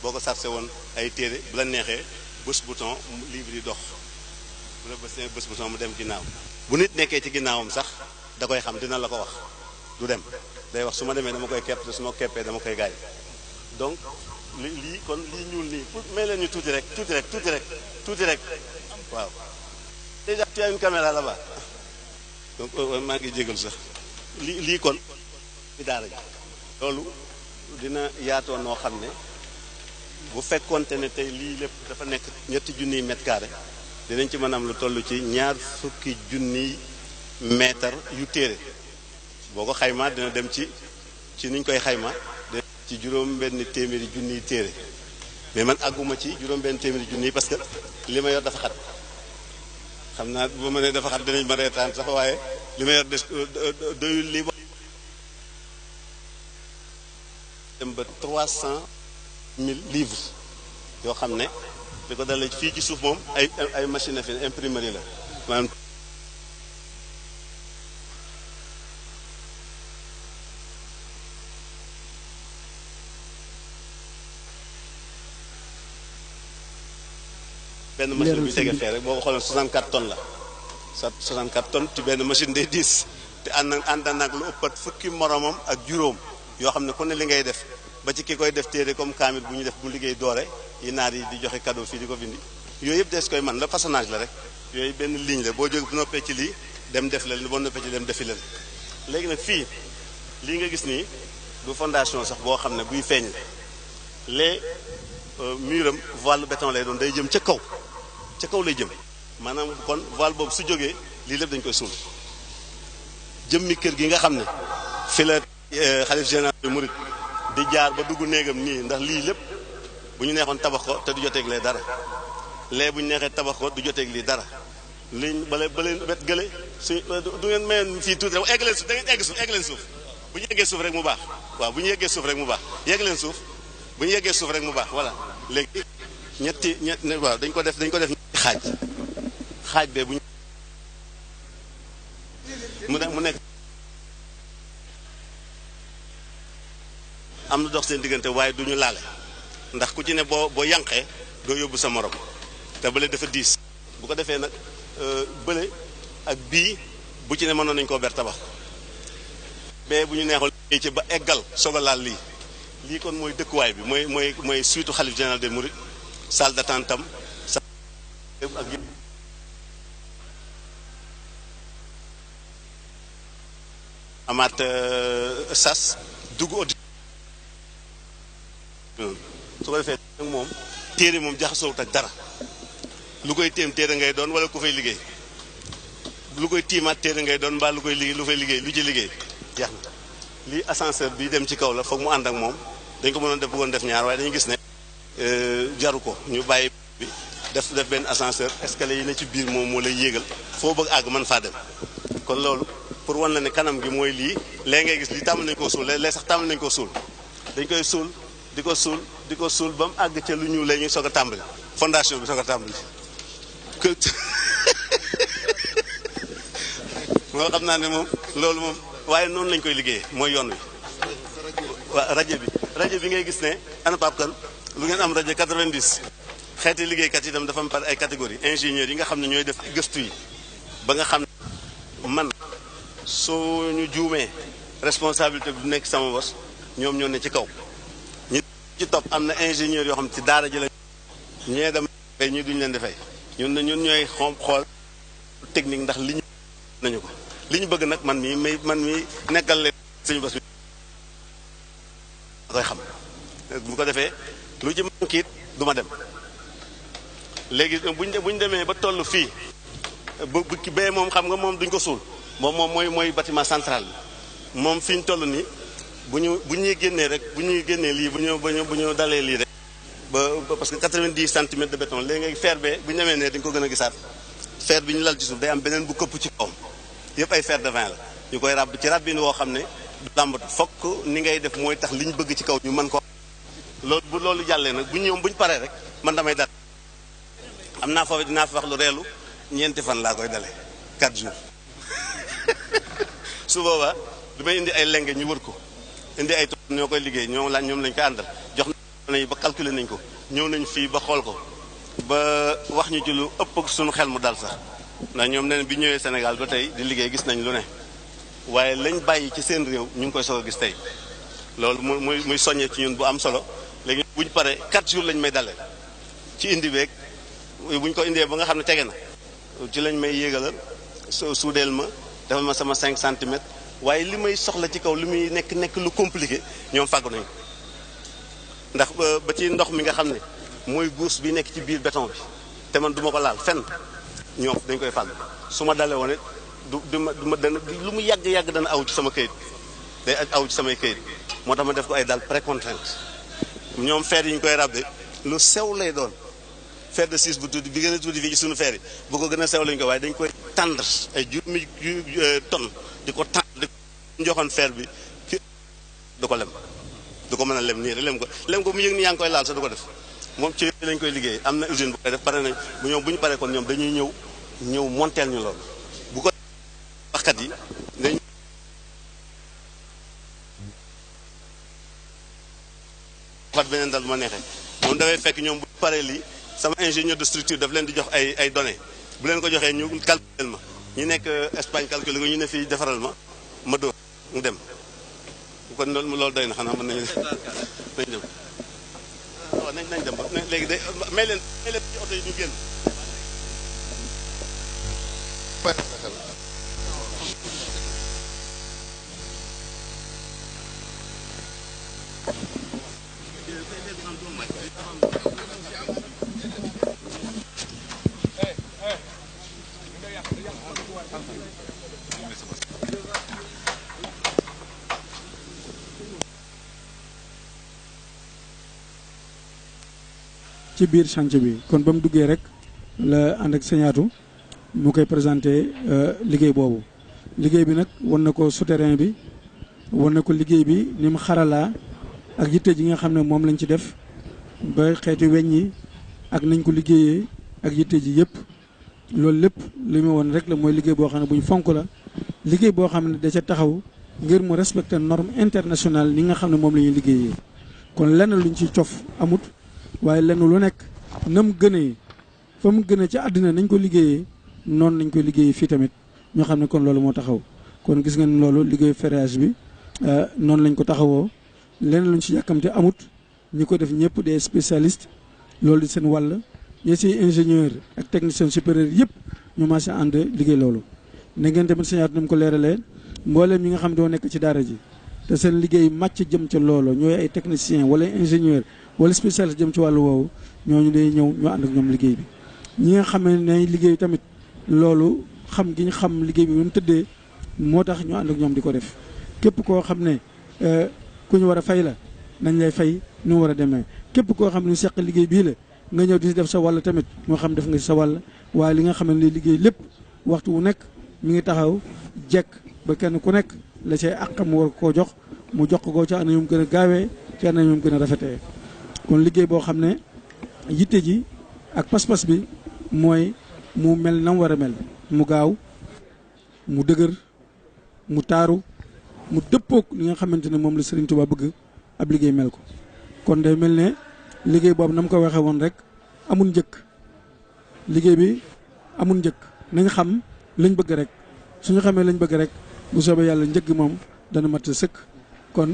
boo ko sarse woon ay téere bu la neexee bës bouton livre yi dox bu la bés bu soo mu dem ginnaaw bu nit nekkee ci ginnaawam sax da koy xam dina la ko wax du dem day wax su ma demee dama koy kepp te su ma keppee dama koy gaañ donc lii kon lii ñuul nii pour may leen ñu tuuti rek waaw déjà tu as une caméra là-bas donc maa ngi jégalu sax lii kon ci daara ji loolu dina yaatoo noo xam ne bu fekkonte ne tey lii lépp dafa nekk ñetti junniy mètre carré dinañ ci mën a am lu toll ci 20 junniy mètre yu téere boo ko xaymaa dina dem ci niñ koy xayma ci juróom-benn téeméeri junniy téere mais man àgguma ci juróom-benn téeméeri junniy parce que li ma yor dafa xat xam naa bu ma nee dafa xat dinañ ma reetaan sax waaye li ma yor des doyul li dem ba 300 000 livres yoo xam ne li ko dalee fii ci suuf moom ay machine fi imprimerie la maanaam benn machine bi tege fee rek boo ko xoolee 64 tonnes la 64 tonnes ci benn machine day 10 te ànd nag lu ëppat fukki moromam ak juróom yoo xam ne ku ne li ngay def ba ci ki koy def téere comme kaamil bu ñu def bu liggéey doore yi naar yi di joxe cadeau fii di ko bindi yooyu yëpp des koy man la façonnage la rek yooyu benn ligne la boo jóg bu noppee ci lii dem def leen boo noppee ci dem defi leen léegi nag fii lii nga gis nii du fondation sax boo xam ne buy feeñ les muram voile béton lay doon day jëm ca kaw lay jëm maanaam kon voile boobu su jógee lii lépp dañ koy suul jëmmi kër gi nga xam ne fi la xalif général de Mouride di jaar ba dugg néegam nii ndax lii lépp bu ñu neexoon tabax ko te du joteeg lee dara lee bu ñu neexee tabax ko du joteeg lii dara liñ bale wet gële su du ngeen mayoon fii tuuti rek egg leen suuf da ngeen egg leen suuf bu ñu yeggee suuf rek mu baax waaw bu ñu yeggee suuf rek mu baax yegg leen suuf bu ñu yeggee suuf rek mu baax voilà léegi ñetti waaw dañ ko def ñetti xaaj bee bu ñu mu nekk am na dox seen diggante waaye du ñu laale ndax ku ci ne boo yànqee doo yóbbu sa morom te bële dafa diis bu ko defee nag bële ak bii bu ci ne mënoon nañu koo ber tabax bee bu ñu neexul ci ba eggal soog a laal lii kon mooy dëkkuwaay bi mooy suitu xalif général des mourides salle d'attente am ak amaat sas dugg audit su ko defee nag moom téere moom jaxasoowut ak dara lu koy téem téere ngay doon wala ku fay liggéey lu koy tiimaat téere ngay doon mbaa lu fay liggéey lu ci liggéey jeex na lii ascenseur bi dem ci kaw la foog mu ànd ak moom dañ ko mënoon def bëggoon def ñaar waaye dañu gis ne jaru ko ñu bàyyi bi def benn ascenseur escalier yi ne ci biir moom moo lay yéegal foo bëgg àgg mën faa dem kon loolu pour wan la ne kanam gi mooy lii lee ngay gis lii tàmbali nañu koo suul lee sax tàmbali nañu koo suul dañ koy suul di ko suul ba mu àgg ca lu ñu lay ñuy soog a tàmbali fondation bi soog a tàmbali moo xam naa ne moom loolu moom waaye noonu lañ koy liggéeyee mooy yoon wi waaw rajo bi ngay gis ne ana Pape Kane lu ngeen am rajo 90 xeeti liggéeykat yi itam dafa am par ay catégorie ingénieurs yi nga xam ne ñooy def gëstu yi ba nga xam ne man soo ñu juumee responsabilité bi du nekk sama bos ñoom ñoo ne ci kaw ñi ci topp am na ingénieurs yoo xam ci daara ji la ñee dem fay ñi duñu leen di fay ñun ñooy xool technique ndax li ñu nañu ko li ñu bëgg nag man mi nekkal leen suñu bos bi koy xam bu ko defee lu ci manqué it du ma dem léegi buñ demee ba toll fii bu bee moom xam nga moom duñ ko suul moom mooy bâtiment central bi moom fi ñu toll nii bu ñuy génnee rek bu ñuy génnee lii bu ñu dalee lii rek ba parce que 90 centimètres de béton léegi ngay fer bee bu ñu demee ne dañ ko gën a gisaat fer bi ñu lal ci suuf day am beneen bu këpp ci kawam yëpp ay fer de vin la ñu koy ràbb ci ràbbin woo xam ne du làmbatu fokk ni ngay def mooy tax li ñu bëgg ci kaw ñu mën ko loolu bu loolu jàllee nag bu ñu paree rek man damay dal am naa foofu dinaa fi wax lu reelu ñeenti fan laa koy dale 4 jours su boobaa damay indi ay lenge ñu wër ko indi ay tool ñoo koy liggéey ñoom lañ koy àndal jox nañ ba calculer nañ ko ñëw nañ fii ba xool ko ba wax ñu ci lu ëpp suñu xel mu dal sax ndax ñoom nee na bi ñëwee Sénégal ba tey di liggéey gis nañ lu ne waaye lañ bàyyi ci seen réew ñu ngi koy soog a gis tey loolu muy soññee ci ñun bu am solo léegi buñ paree 4 jours lañ may dale ci indi beeg buñ ko indee ba nga xam ne tege na ci lañ may yéegalal suudeel ma defal ma sama 5 centimètres waaye li may soxla ci kaw li muy nekk lu compliqué ñoom fàggu nañ ndax ba ci ndox mi nga xam ne mooy guus bi nekk ci biir béton bi te man duma ko laal fenn ñoom dañ koy fàgg su ma dalee woon it du ma dana lu mu yàgg dana aw ci sama këyit day aw ci samay këyit moo tax ma def ko ay daal précontrainte ñoom feer yi ñu koy rabbe lu sew lay doon fer de 6 bu tuuti bi gën a tuuti fii ci suñu feer yi bu ko gën a sew lañu ko waaye dañ koy tàndar ay juróomi tonne di ko tànd di ko joxoon fer bi fi du ko lem du ko mën a lem nii rek lem ko mu yëg ni yaa ngi koy laal sa du ko def moom ci lañ koy liggéey am na usine bu koy def pare nañ bu ñoom bu ñu paree kon ñoom dañuy ñëw monteel ñu loolu bu ko waxkat yi dañ waxat beneen dal bu ma neexee moom dafay fekk ñoom bu paree lii sama ingénieur de structure daf leen di jox ay données bu leen ko joxee ñu calculer ma ñu nekk Espagne calculer ko ñu ne fii defaral ma dóor mu dem kon loolu doy na xanaa mën nañu nañ dem waaw nañ dem ba léegi day may leen ci oto yi ñu génn ci biir chantier bi kon ba mu duggee rek la ànd ak Sëñaatu mu koy présenté liggéey boobu liggéey bi nag wan na ko souterrain bi wan na ko liggéey bi ni mu xaralaa ak yitte ji nga xam ne moom lañ ci def ba xeeti weñ yi ak nañ ko liggéeyee ak yitte ji yëpp loolu lépp li mu woon rek la mooy liggéey boo xam ne bu ñu fonk la liggéey boo xam ne da ca taxaw ngir mu respecter norme internationale ni nga xam ne moom la ñuy liggéeyee kon lenn luñ ci cof amut waaye lenn lu nekk na mu gënee fa mu gënee ci àddina nañ ko liggéeyee noonu nañ ko liggéeyee fii tamit ñoo xam ne kon loolu moo taxaw kon gis ngeen loolu liggéey ferrage bi noonu lañ ko taxawoo lenn luñ ci yàkkamte amut ñi ko def ñëpp des spécialistes loolu di seen wàll ñi si ingénieur ak technicien supérieur yëpp ñu maase ànd liggéey loolu na ngeen tamit Sëñaatu na mu ko leeralee mbooleem ñi nga xam doo nekk ci daara ji te seen liggéey màcc jëm ca loolu ñooy ay technicien wala ingénieur wala spécialiste jëm ci wàllu woowu ñooñu day ñëw ñu ànd ak ñoom liggéey bi ñi nga xam ne liggéey tamit loolu xam gi ñu xam liggéey bi mu tëddee moo tax ñu ànd ak ñoom di ko def képp koo xam ne ku ñu war a fay la nañ lay fay nu mu war a demee képp koo xam ne seq liggéey bii la nga ñëw di si def sa wàll tamit moo xam def nga si sa wàll waaye li nga xam ne liggéey lépp waxtu wu nekk mi ngi taxaw jekk ba kenn ku nekk la cay àqam war koo jox mu jox ko ci anam yu mu gën a gaawee ci anam yu mu gën a rafetee kon liggéey boo xam ne yitte ji ak pas-pas bi mooy mu mel na mu war a mel mu gaaw mu dëgër mu taaru mu dëppoog li nga xamante ne moom la Serigne Touba bëgg ab liggéey mel ko kon day mel ne liggéey boobu na mu ko waxee woon rek amul njëkk liggéey bi amul njëkk nañ xam lañ bëgg rek suñu xamee lañ bëgg rek bu soobee yàlla njëkk moom dana mat sëkk kon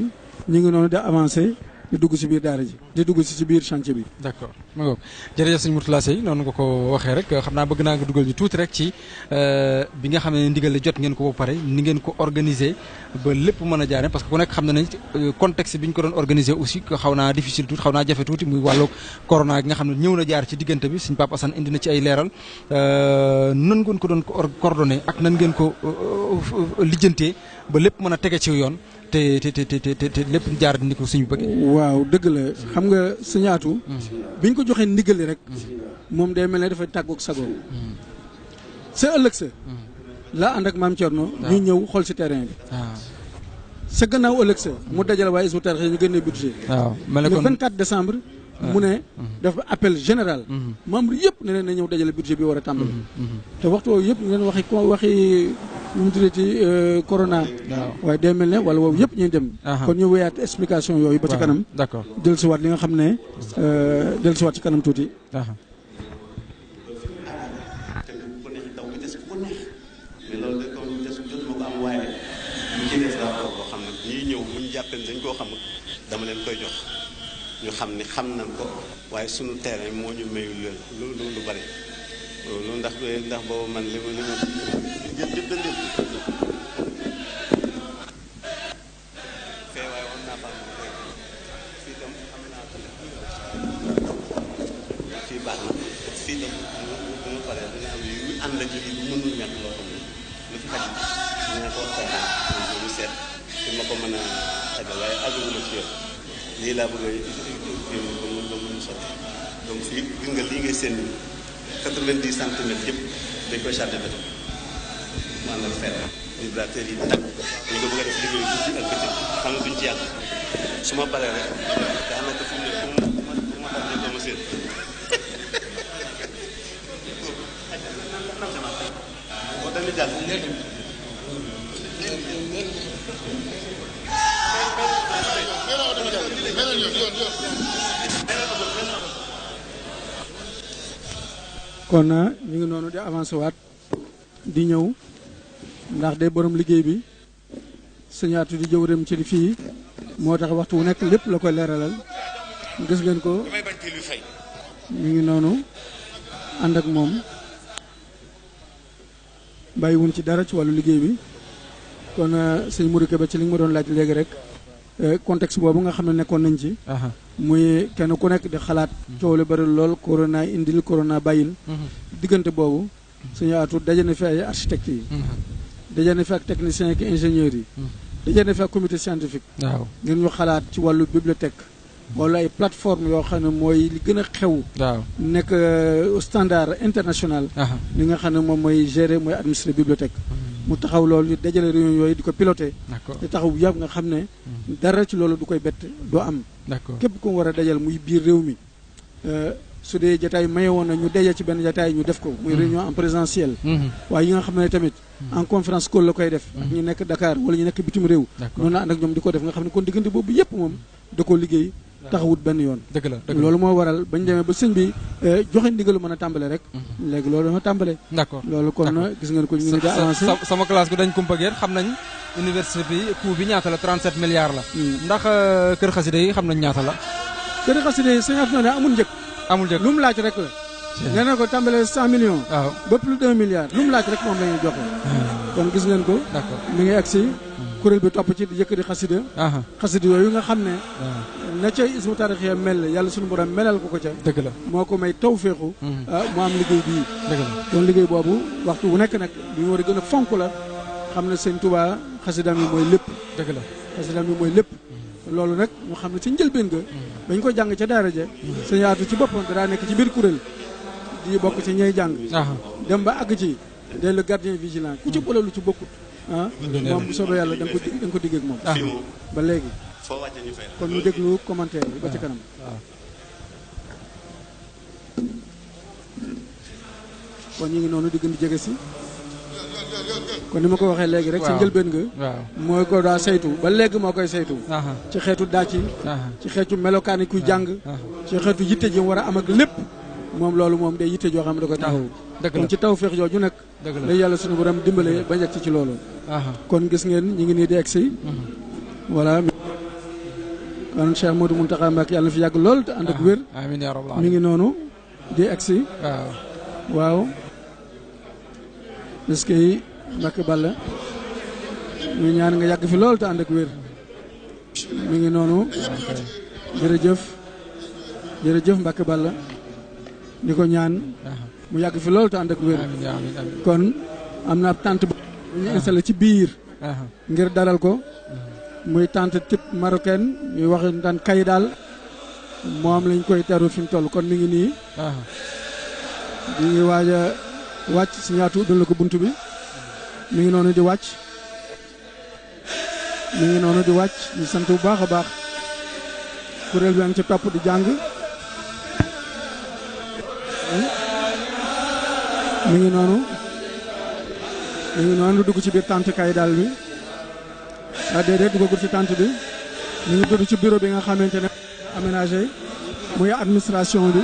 ñu ngi noonu di avancé di dugg si biir daara ji di dugg si biir chantier bi. d'accord ma ngoog jërëjëf sëñ Mourtalla Seye noonu nga ko waxee rek xam naa bëgg naa nga dugal ñu tuuti rek ci bi nga xam ne ndigal la jot ngeen ko ba pare ni ngeen ko organiser ba lépp mën a jaaree parce que ku nekk xam na ne contexte bi ñu ko doon organiser aussi xaw naa difficile tuuti xaw naa jafe tuuti muy wàllu corona gi nga xam ne ñëw na jaar ci diggante bi sëñ Pape Assane indi na ci ay leeral nan ngeen ko doon coordonné ak nan ngeen ko lijjantee ba lépp mën a tege ci yoon. te lépp jaar ni ko suñu bëgg. waaw dëgg la xam nga Sëñaatu biñ ko joxee ndigal rek moom day mel ne dafay tàggoog sago sa ëllëg sa laa ànd ak maam Thierno ñu ñëw xool si terrain bi sa gannaaw ëllëg sa mu dajale waaye Hizbut Tarqiyyah ñu génnee budget le 24 décembre mu ne dafa appel général membre yëpp ne leen na ñëw dajale budget bi war a tàmbali te waxtu woowu yëpp ngeen waxi nu mu tuddee ci corona waaye day mel ne wala woowu yëpp ñuy dem kon ñu wéyaat explication yooyu ba ci kanam d'accord dellusiwaat li nga xam ne dellusiwaat ci kanam tuuti loolu de comme jotuma ko am waaye lu ci des rapport boo xam ne ñiy ñëw bu ñu jàppee dañ koo xamul dama leen koy jox ñu xam ni xam nañ ko waaye sunu terrain moo ñu mayu lu bari loolu ndax boobu man li ma jëpp dëndil fee waaye war naa fa fii tam am naa fii baax na fii tam bu ma paree dina am yu ànd ak lii bu mënul ñàkk loo xam ne lu fi xaj dina ko waxtaan ñu seet fi ma ko mën a ajal waaye ajaguma ci yoon lii laa bëgg a mu sotti donc fii gis nga lii ngay seen 90 centimètres yëpp dañ koy chargé béton mu ànd ak fer vibrateur yi tag ñu ko bëgg a def liggéey guddi ak bëccëg xam ne duñ ci yàgg su ma paree rek daanaka fi mu ne fu ma xam ne ma seen boo dañu jàll kon ñu ngi noonu di avancé waat di ñëw ndax de borom liggéey bi sëñaatu di jëw dem ci fii moo tax waxtu wu nekk lépp la koy leeralal gis ngeen ko ñu ngi noonu ànd ak moom bàyyiwuñ ci dara ci wàllu liggéey bi kon sëñ Modou Kébé ci li nga ma doon laaj léegi rek contexte boobu nga xam ne nekkoon nañ ci muy kenn ku nekk di xalaat coow li bari lool corona indil corona bàyyil diggante boobu suñu atu daje na fi ay architectes yi daje na fi ak techniciens ak ingénieurs yi daje na fi ak comité scientifique waaw ngir ñu xalaat ci wàllu bibliothèque wala ay plateforme yoo xam ne mooy li gën a xew waaw nekk standard international li nga xam ne moom mooy gérer mooy administrer bibliothèque mu taxaw loolu ñu dajale réunion yooyu di ko piloté te taxaw bu yàgg nga xam ne dara ci loolu du koy bett doo am képp ku war a dajal muy biir réew mi su dee jataay maye woon na ñu daje ci benn jataay ñu def ko muy réunion en présentiel waaye yi nga xam ne tamit en conférence call la koy def ak ñu nekk Dakar wala ñu nekk bitim réew noonu la ànd ak ñoom di ko def nga xam ne kon diggante boobu yépp moom da koo liggéey taxawut benn yoon dëgg la loolu moo waral bañ demee ba sëñ bi joxe ndigalu mën a tàmbale rek léegi loolu dama tàmbale d'accord loolu kon gis ngeen ko ñu ngi avancé sama classe bi dañ kumpa geen xam nañ université bi coût bi ñaata la 37 milliards la ndax kër xasida yi xam nañ ñaata la kër xasida yi sëñ Afna ne amul njëg lu mu laaj rek la nee na ko tàmbale 100 millions waaw ba plus d'1 milliard lu mu laaj rek moom la ñuy joxe kon gis ngeen ko mi ngi agsi kuréel bi topp ci di yëkkati xasida xasida yooyu nga xam ne na ca ismu tarixiya mel yàlla suñu borom melal ko ca dëgg la moo ko may tawféexu mu am liggéey bii dëgg la kon liggéey boobu waxtu bu nekk nag bi ñu war a gën a fonk la xam ne sëñ Touba xasidaam yi mooy lépp dëgg la xasidaam yi mooy lépp loolu nag ñu xam ne ci njëlbeen ga bañ ko jàng ca daara ja sëñ Yaatu ci boppam daa nekk ci biir kuréel di bokk ci ñay jàng dem ba àgg ci dès le gardien vigilant ku ci boole lu ci bokkut moom bu soobee yàlla da nga ko digg ak moom ba léegi kon ñu déglu commentaire bi ba ci kanam kon ñu ngi noonu di gën di jege si kon ni ma ko waxee léegi rek ci njëlbeen nga mooy ko daa saytu ba léegi moo koy saytu ci xeetu daac yi ci xeetu melokaan yi kuy jàng ci xeetu yitte ji war a am ak lépp moom loolu moom day yitte joo xam ne da koy taxaw kon ci taw féex jooju nag lay yàlla suñu borom dimbale ba njëkk ci loolu kon gis ngeen ñu ngi nii di egsi voilà kon Cheikh Modou Mountakha Mbacké yàlla na fi yàgg lool te ànd ak wér amiin yaa rabbal mi ngi noonu di egsi waaw est-ce que Mbacké Balla ñu ñaan nga yàgg fi lool te ànd ak wér mi ngi noonu jërëjëf Mbacké Balla di ko ñaan mu yàgg fi loolu te ànd ak wér kon am na ab tente bu ñu installé ci biir ngir dalal ko muy tente type marocaine ñuy wax daan kay daal moom lañ koy teru fi mu toll kon mi ngi nii di ngi waaj a wàcc si ñaatu dun la ko bunt bi mi ngi noonu di wàcc ñu sant bu baax a baax kuréel bi a ngi ci topp di jàng mi ngi noonu dugg ci biir tente kay daal bi déedéet duggagul ci tente bi mi ngi dugg ci bureau bi nga xamante ne aménagé muy administration bi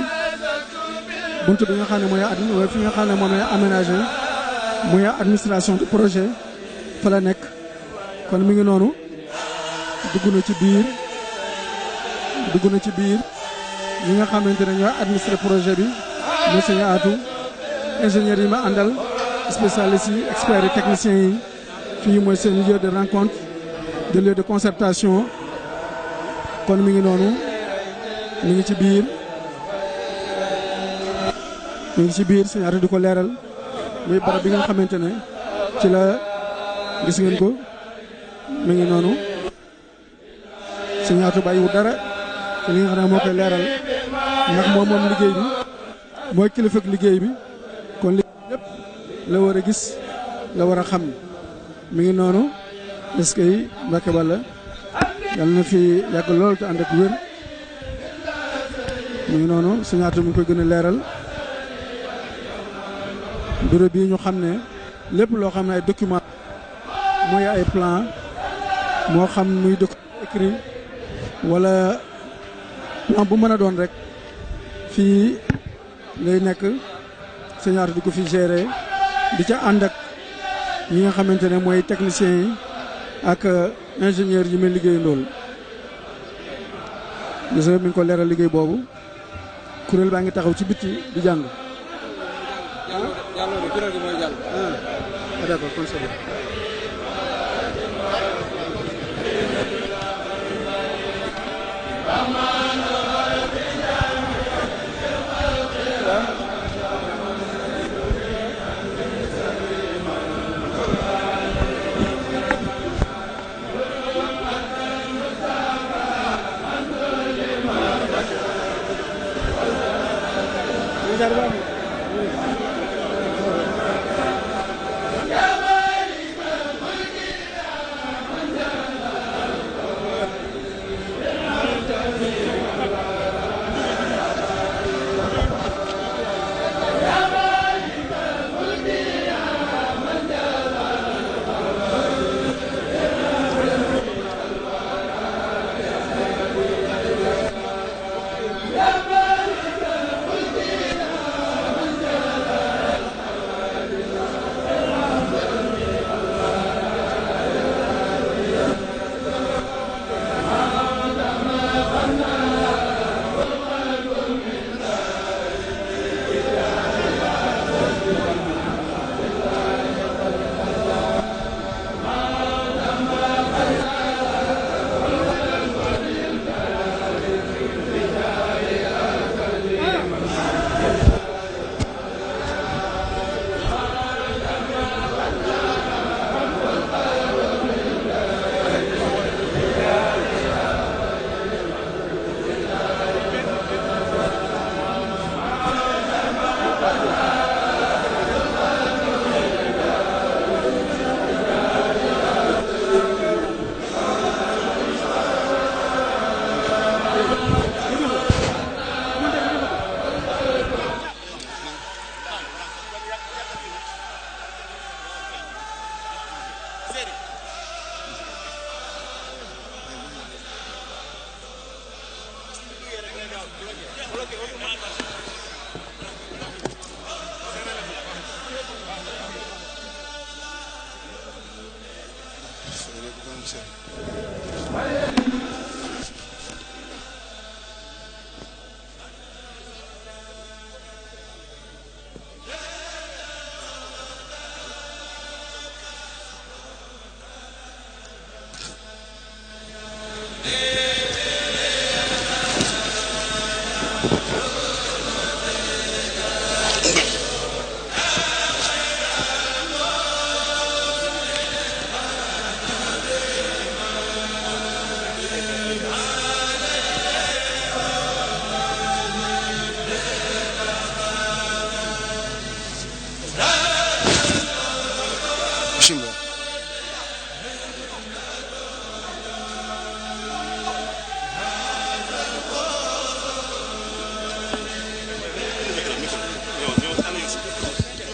buntu bi nga xam ne mooy fi nga xam ne moom lay aménagé muy administration de projet fa la nekk kon mi ngi noonu dugg na ci biir ñi nga xamante ne ñoo administré projet bi monsieur Atou ingénieurs yi ma àndal spécialistes yi experts yi techniciens yi fii mooy seen lieu de rencontre de lieu de concertation kon mi ngi noonu mi ngi ci biir sëñ Atou di ko leeral muy barab bi nga xamante ne ci la gis ngeen ko mi ngi noonu sëñ Atou bàyyiwu dara te li nga xam ne moo koy leeral ndax moom liggéey bi mooy kilifa ak liggéey bi kon li lépp la war a gis la war a xam mi ngi noonu est-ce que Mbacke Balla yàlla na fi yàgg lool te ànd ak wér mi ngi noonu sëñ Atou mi ngi koy gën a leeral bureau bii ñu xam ne lépp loo xam ne ay document mooy ay plan moo xam muy document écrit wala plan bu mën a doon rek fii lay nekk sëñ Atou di ko fi gérer di ca ànd ak ñi nga xamante ne mooy techniciens yi ak ingénieurs yi may liggéey ndool gis nga mi ngi ko leeral liggéey boobu kuréel baa ngi taxaw ci bitti di jàng d'accord kon c'est bon.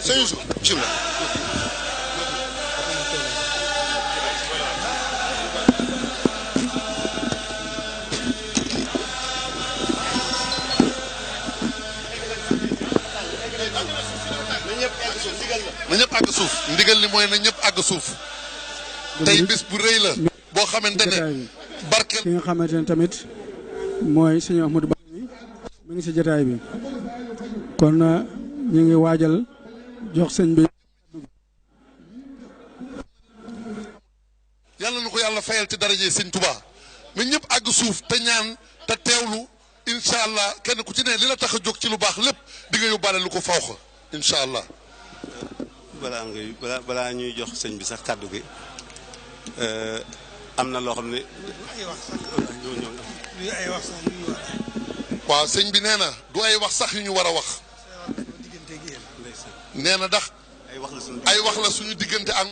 sëñ Youssou bismillah. na ñëpp àgg suuf. ndigal li mooy na ñëpp àgg suuf tey bés bu rëy la boo xamante ne barkeel ki nga xamante ne tamit mooy sëñ Ahmadou Ba mi ngi si jotaay bi kon ñu ngi waajal jox sëñ bi. yàlla na ko yàlla fayal ci daraje sëñ Tuubaa na ñëpp àgg suuf te ñaan te teewlu incha allah kenn ku ci ne li la tax a jóg ci lu baax lépp di nga yóbbaale lu ko faw xa incha allah. balaa ñuy jox sëñ bi sax kàddu gi am na loo xam ne. waaw sëñ bi nee na du ay wax sax yu ñu war a wax. nee na ndax ay wax la suñu diggante ak.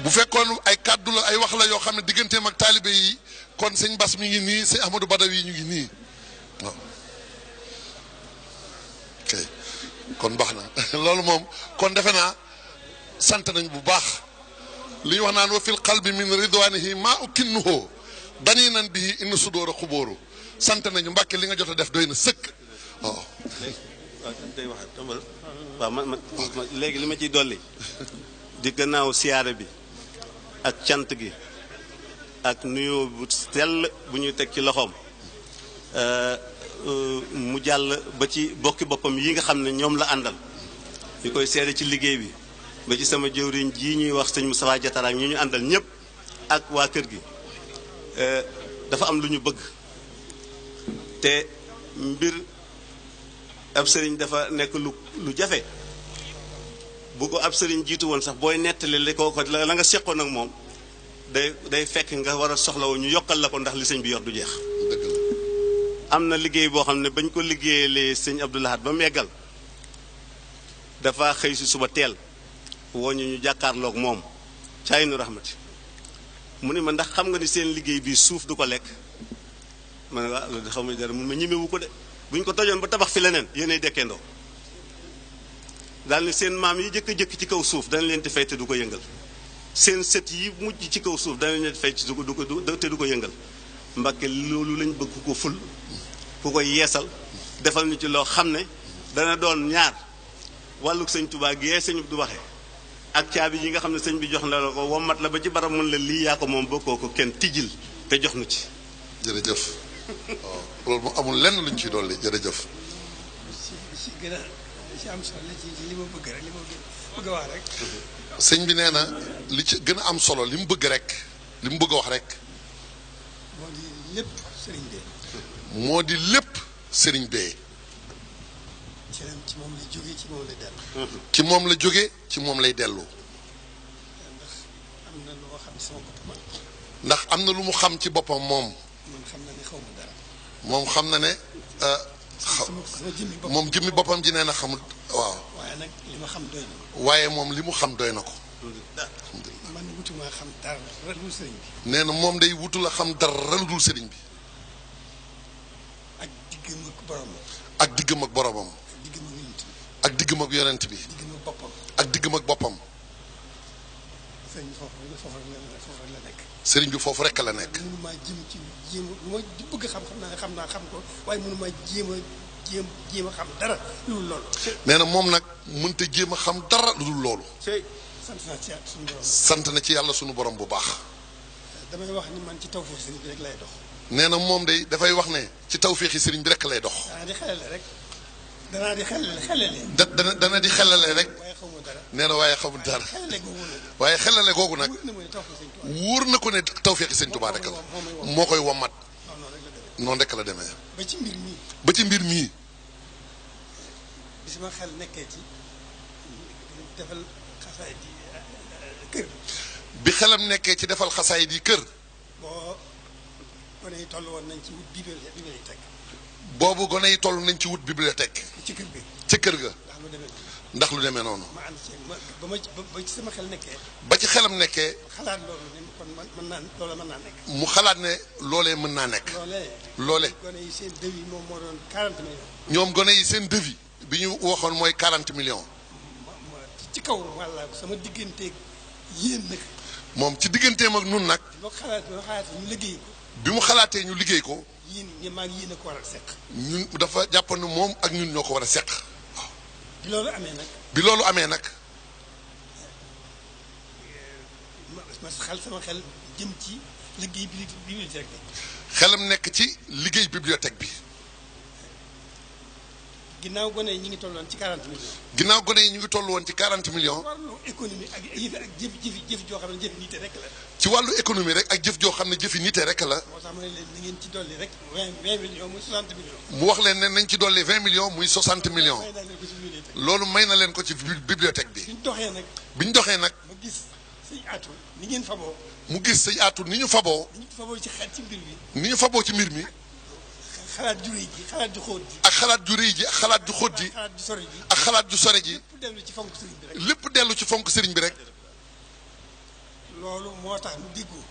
bu fekkoon ay kàddu la ay wax la yoo xam ne digganteem ak taalibe yi kon sëñ Bass mi ngi nii sëñ Ahmadou Badawi ñu ngi nii waaw. ok kon baax na loolu moom kon defe naa sant nañ bu baax li ñu wax naan wa fil qalbi min ridwanihi maa ukinnuhu danii nan bihi inna sudóora xubóoru sant nañu Mbàkke li nga jot a def doy na sëkk waaw. day wax waaw man léegi li ma ciy dolli di gannaaw siyaare bi ak cant gi ak nuyoo bu sell bu ñuy teg ci loxoom mu jàll ba ci bokki boppam yi nga xam ne ñoom la àndal ñu koy seede ci liggéey bi ba ci sama jëwriñ ji ñuy wax sëñ Moustapha Diatara ñi ñu àndal ñëpp ak waa kër gi dafa am lu ñu bëgg te mbir ab sëriñ dafa nekk lu jafe bu ko ab sëriñ jiitu woon sax booy nettali li ko la nga seqoon ak moom day fekk nga war a soxlawoo ñu yokkal la ko ndax li sëñ bi yor du jeex. am na liggéey boo xam ne bañ ko liggéeyalee sëñ Abdou Lahad ba mu yeggal dafa xëy si suba teel woo ñu jàkkaarloog moom caay nu rahmati mu ne ma ndax xam nga ni seen liggéey bi suuf du ko lekk ma ne waaw loolu xam nga dara mun ma ñemewu ko de buñ ko tojoon ba tabax fi leneen yéenay dekkeendoo daal ni seen maam yi jëkk ci kaw suuf dana leen di fay te du ko yëngal seen sët yi mujj ci kaw suuf dana leen di fay te du ko yëngal Mbàkke loolu lañ bëgg ku ko ful ku ko yeesal defal ñu ci loo xam ne dana doon ñaar wàlluk sëñ Tuubaa gi yee sëñ du waxee ak caabi yi nga xam ne sëñ bi jox na la ko wommat la ba ci barab mën la lii yaa ko moom bokkoo ko kenn tijjil te jox nu ci. jërëjëf waaw loolu moom amul lenn luñ ciy dolli jërëjëf. ci am solo ci li ma bëgg rek li ma bëgg a wax rek. sëñ bi nee na li ci gën a am solo li mu bëgg rek li mu bëgg a wax rek. moo di lépp sëriñ bee. moo di lépp sëriñ bee. ci moom lay jógee ci moom lay dellu. ci moom la jógee ci moom lay dellu. ndax am na lu ma xam ci boppam. ndax am na lu mu xam ci boppam moom. moom xam na ne xaw ma dara. moom xam na ne. moom jëmmi boppam ji nee na xamul waaw. waaye nag li ma xam doy na ko. waaye moom li mu xam doy na ko. man wutuma xam dara lu dul sëriñ bi. nee na moom day wutu la xam dara lu dul sëriñ bi. ak diggam ak boromam. ak diggam ak boromam. ak diggam ak yonent ak diggam ak yonent bi. diggam ak boppam. ak diggam ak boppam. sëriñ bi foofu rek la nekk. sëriñ bi foofu rek la nekk. mënuma jéem lu ma bëgg xam naa xam ko waaye mënuma jéem a xam dara lu dul loolu. nee na moom nag mënta jéem a xam dara lu dul loolu. sant naa ci suñu borom. sant na ci yàlla suñu borom bu baax. damay wax ni man ci tawfeex sëriñ bi rek lay dox. nee na moom day dafay wax ne ci tawfeexi sëriñ bi rek lay dox. danaa di xelale. dana di xelale rek. waaye xamul dara. nee na waaye xamul dara. waaye xelale googu nag. wóor na ko ne tawfeexi sëñ Tuubaa rek la. moo koy wommat. noonu rek la demee. ba ci mbir mii. ba ci mbir mii. bi sama xel nekkee ci defal xasaay di kër. bi xelam nekkee ci defal xasaay di kër. boo gone yi toll woon nañ ci wut bibliothèque. boobu gone yi toll nañ ci wut bibliothèque. ci kër ga. ci kër ga. ndax lu demee noonu. ndax lu demee noonu. ma ànd ci ba ci sama xel nekkee. ba ci xelam nekkee. xalaat loolu ne kon mën naa loola mën naa nekk. mu xalaat ne loolee mën naa nekk. loolee. gone yi seen devis moom moo doon 40 millions. ñoom gone yi seen devis bi ñu waxoon mooy 40 millions. ci kaw walla sama digganteeg yéen nag. moom ci digganteem ak nun nag. bi ma xalaatee ñu liggéey ko. bi mu xalaatee ñu liggéey ko. yéen maa ngi yéen a ko war a seq. ñun dafa jàpp ne moom ak ñun ñoo ko war a seq. bi loolu amee nag. bi loolu amee nag. ma sama xel jëm ci liggéey bibliothèque bi. xelam nekk ci liggéey bibliothèque bi. ginnaaw gone yi ñu ngi toll woon ci 40 millions. ginnaaw gone yi ñu ngi toll woon ci 40 millions. ci wàllu économie ak jëf joo xam ne jëfi nite rek la. ci wàllu économie rek ak jëf joo xam ne jëfi nite rek la. moo tax ma ne leen ni ngeen ci dolli rek 20 millions muy 60 millions. mu wax leen ne nañ ci dolli 20 millions muy 60 millions. loolu may na leen ko ci bibliothèque bi. biñ doxee nag. ma gis sëñ Atou ni ngeen faboo. mu gis sëñ Atou ni ñu faboo. ni ñu faboo ci mbir mi. ni ñu faboo ci mbir mi. xalaat ju rëy ji xalaat ju xóot ji. ak xalaat ju rëy ji ak xalaat ju xóot ji. xalaat ju sori ji. ak xalaat ju sori ji. lépp dellu ci fonk sëriñ bi rek. lépp dellu ci fonk sëriñ bi rek. loolu moo tax ñu déggoo.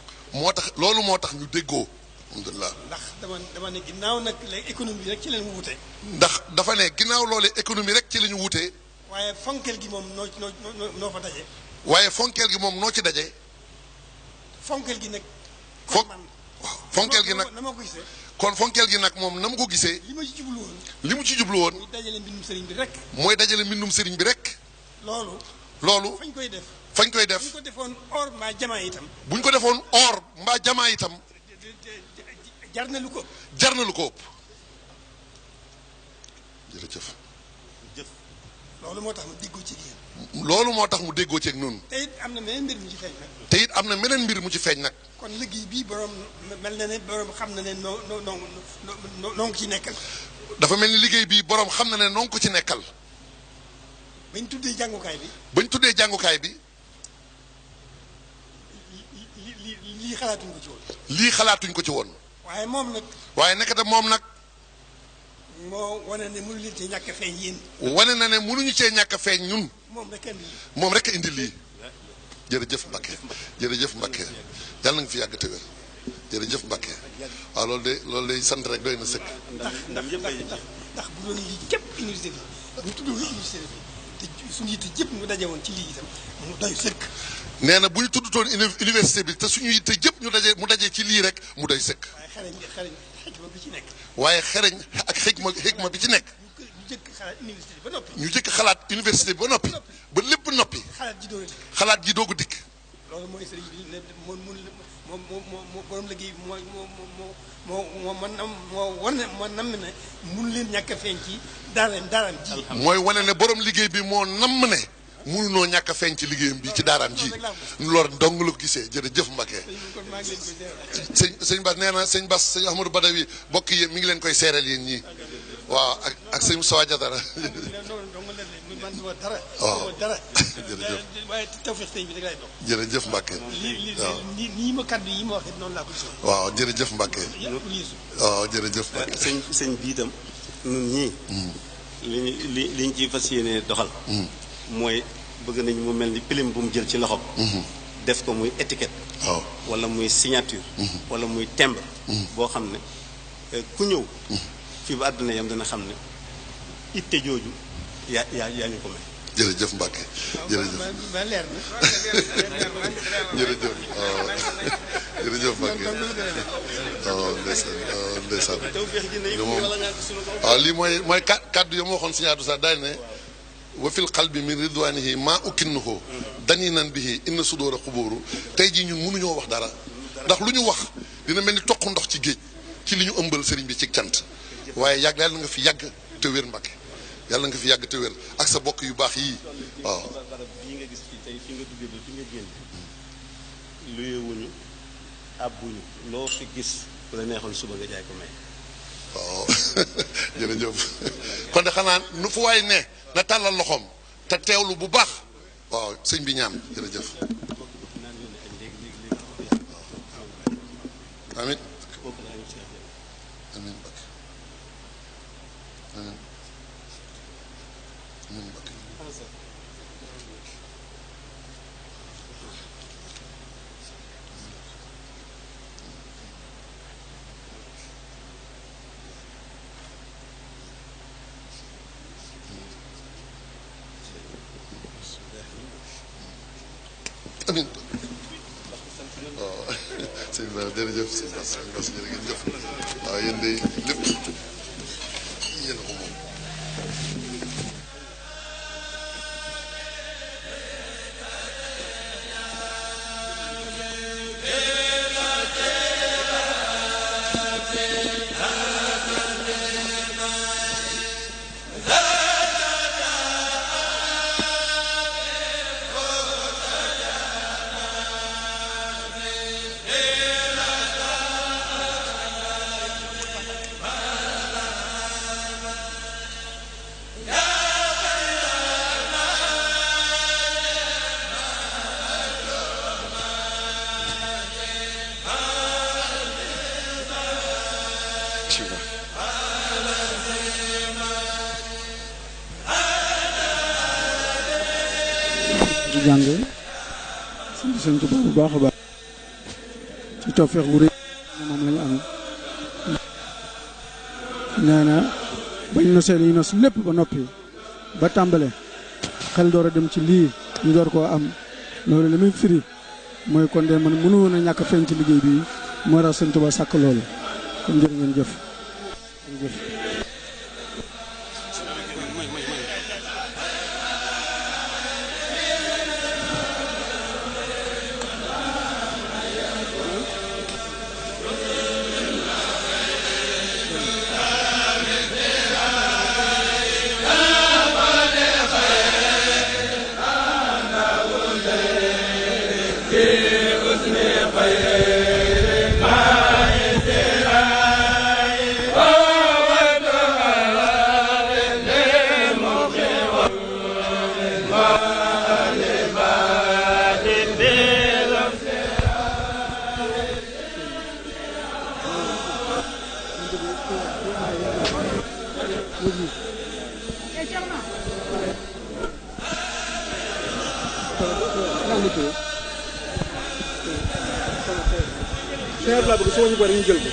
loolu moo tax ñu déggoo. alhamdulilah. ndax dama ne ginnaaw nag léegi économie bi rek ci lañu wute. ndax dafa ne ginnaaw loolee économie rek ci la ñu wutee. waaye fonkeel gi moom noo fa daje. waaye fonkeel gi moom noo ci daje. fonkeel gi nag. fonkeel gi nag na ma ko gisee. kon fonkeel gi nag moom na ma ko gisee. li ma ci jublu woon. li mu ci jublu woon. mooy dajale mbindum sëriñ bi rek. mooy dajale mbindum sëriñ bi rek. loolu. fañ koy def. fañ koy def. buñ ko defoon or mbaa jamaa itam. buñ ko defoon or mbaa jamaa itam. jar na lu ko. jar na lu ko ëpp. jërëjëf. loolu moo tax mu déggoo ci yéen. loolu moo tax mu déggoo ci ak noonu. te it am na meneen mbir mu ci feeñ nag. te it am na meneen mbir mu ci feeñ nag. kon liggéey bii borom mel na ne borom xam na ne noo ngi ci nekkal. dafa mel ni liggéey bii borom xam na ne noo ngi ko ci nekkal. bañ tuddee jàngukaay bi. bañ tuddee jàngukaay bi. lii xalaatuñ ko ci woon. lii xalaatuñ ko ci woon. waaye moom nag. waaye nekkate moom nag. moo wane ne mënu leen cee ñàkk a feeñ yéen. wane na ne mënuñu cee ñàkk a feeñ ñun. moom rek indi lii. jërëjëf Mbacke jërëjëf Mbacke yàlla na nga fi yàgg te wér jërëjëf Mbacke waaw loolu de sant rek doy na sëkk. ndax bu doon lii képp université bi bu ñu tuddoo université bi te suñu yitte jëpp ñu daje woon ci lii itam mu doy sëkk. nee na bu ñu tuddutoon université bi te suñu yitte jëpp mu daje ci lii rek mu doy sëkk. waaye xereñ xikma bi ci nekk. waaye xereñ ak xikma bi ci nekk. ñu jëkk xalaat université bi ba noppi. ba lépp noppi. xalaat ji doog a dikk. loolu mooy sëriñ bi ne moo borom liggéey moo nam ne mun leen ñàkk a feeñ ci daaraam ji. mooy wane ne borom liggéey bi moo namm ne mënunoo ñàkk a feeñ ci liggéeyam bi ci daaraam ji. loolu dong la ko gisee jërëjëf Mbacke. sëñ Bass nee na sëñ Bass sëñ Ahmadou Badawi bokk yi mi ngi leen koy seereel yéen ñii. waaw ak sëñ Moussa Diatara. waaw jërëjëf. waaye tawfeex sëñ bi rek lay dox. jërëjëf Mbacke. waaw nii ma kaddu yi ma wax it noonu laa ko gisee. waaw jërëjëf Mbacke. waaw jërëjëf Mbacke. sëñ bi itam ñun ñii. liñ ci fas yéene doxal. mooy bëgg nañ mu mel ni pilim bu mu jël ci loxoom. def ko muy étiquette. waaw wala muy signature. wala muy timbre. boo xam ne ku ñëw. fii ba àdduna yam dana xam ne itte jooju yaa ñu ko may. jërëjëf Mbacke jërëjëf. ba leer na. jërëjëf jërëjëf Mbacke waaw ndeysaan waaw lii mooy kàddu yi ma waxoon si ñaatu sax daal ne wa fil qalbi min ridwanihi maa ukinnuhu daninan bihi inna sudura xubóoru tey jii ñun mënuñoo wax dara ndax lu ñu wax dina mel ni toq ndox ci géej ci li ñu ëmbal sëriñ bi ci cant waaye yàlla nga fi yàgg te wér Mbacke yàlla nga fi yàgg te wér ak sa bokk yu baax yii waaw. barab bii nga gis fii tey fi nga duggee ba fi nga génn luyewuñu abbuñu loo fi gis bu la neexoon suba nga jaay ko may. waaw jërëjëf kon de xanaa nu fu waay ne na tàllal loxoom te teewlu bu baax waaw sëñ bi ñaan jërëjëf. amiin. amiin Mbacke amiin amiin Mbacke. amiin waaw sëñ Ba jërëjëf sëñ Bass jërëjëf waaw yéen de lépp yéen a ko moom ci jàng sant sëñ Tuubaa bu baax a baax ci tawfeex bu rëy moom la ñu am nee na bañ nosee li ñu nos lépp ba noppi ba tàmbale xel door a dem ci lii ñu door koo am loolu li muy firi mooy kon de man mënu woon a ñàkk feeñ ci liggéey bi moo tax sëñ Tuubaa sàkk loolu kon jërë ngeen jëf laa bëgg soo ñu bari ñu jël ko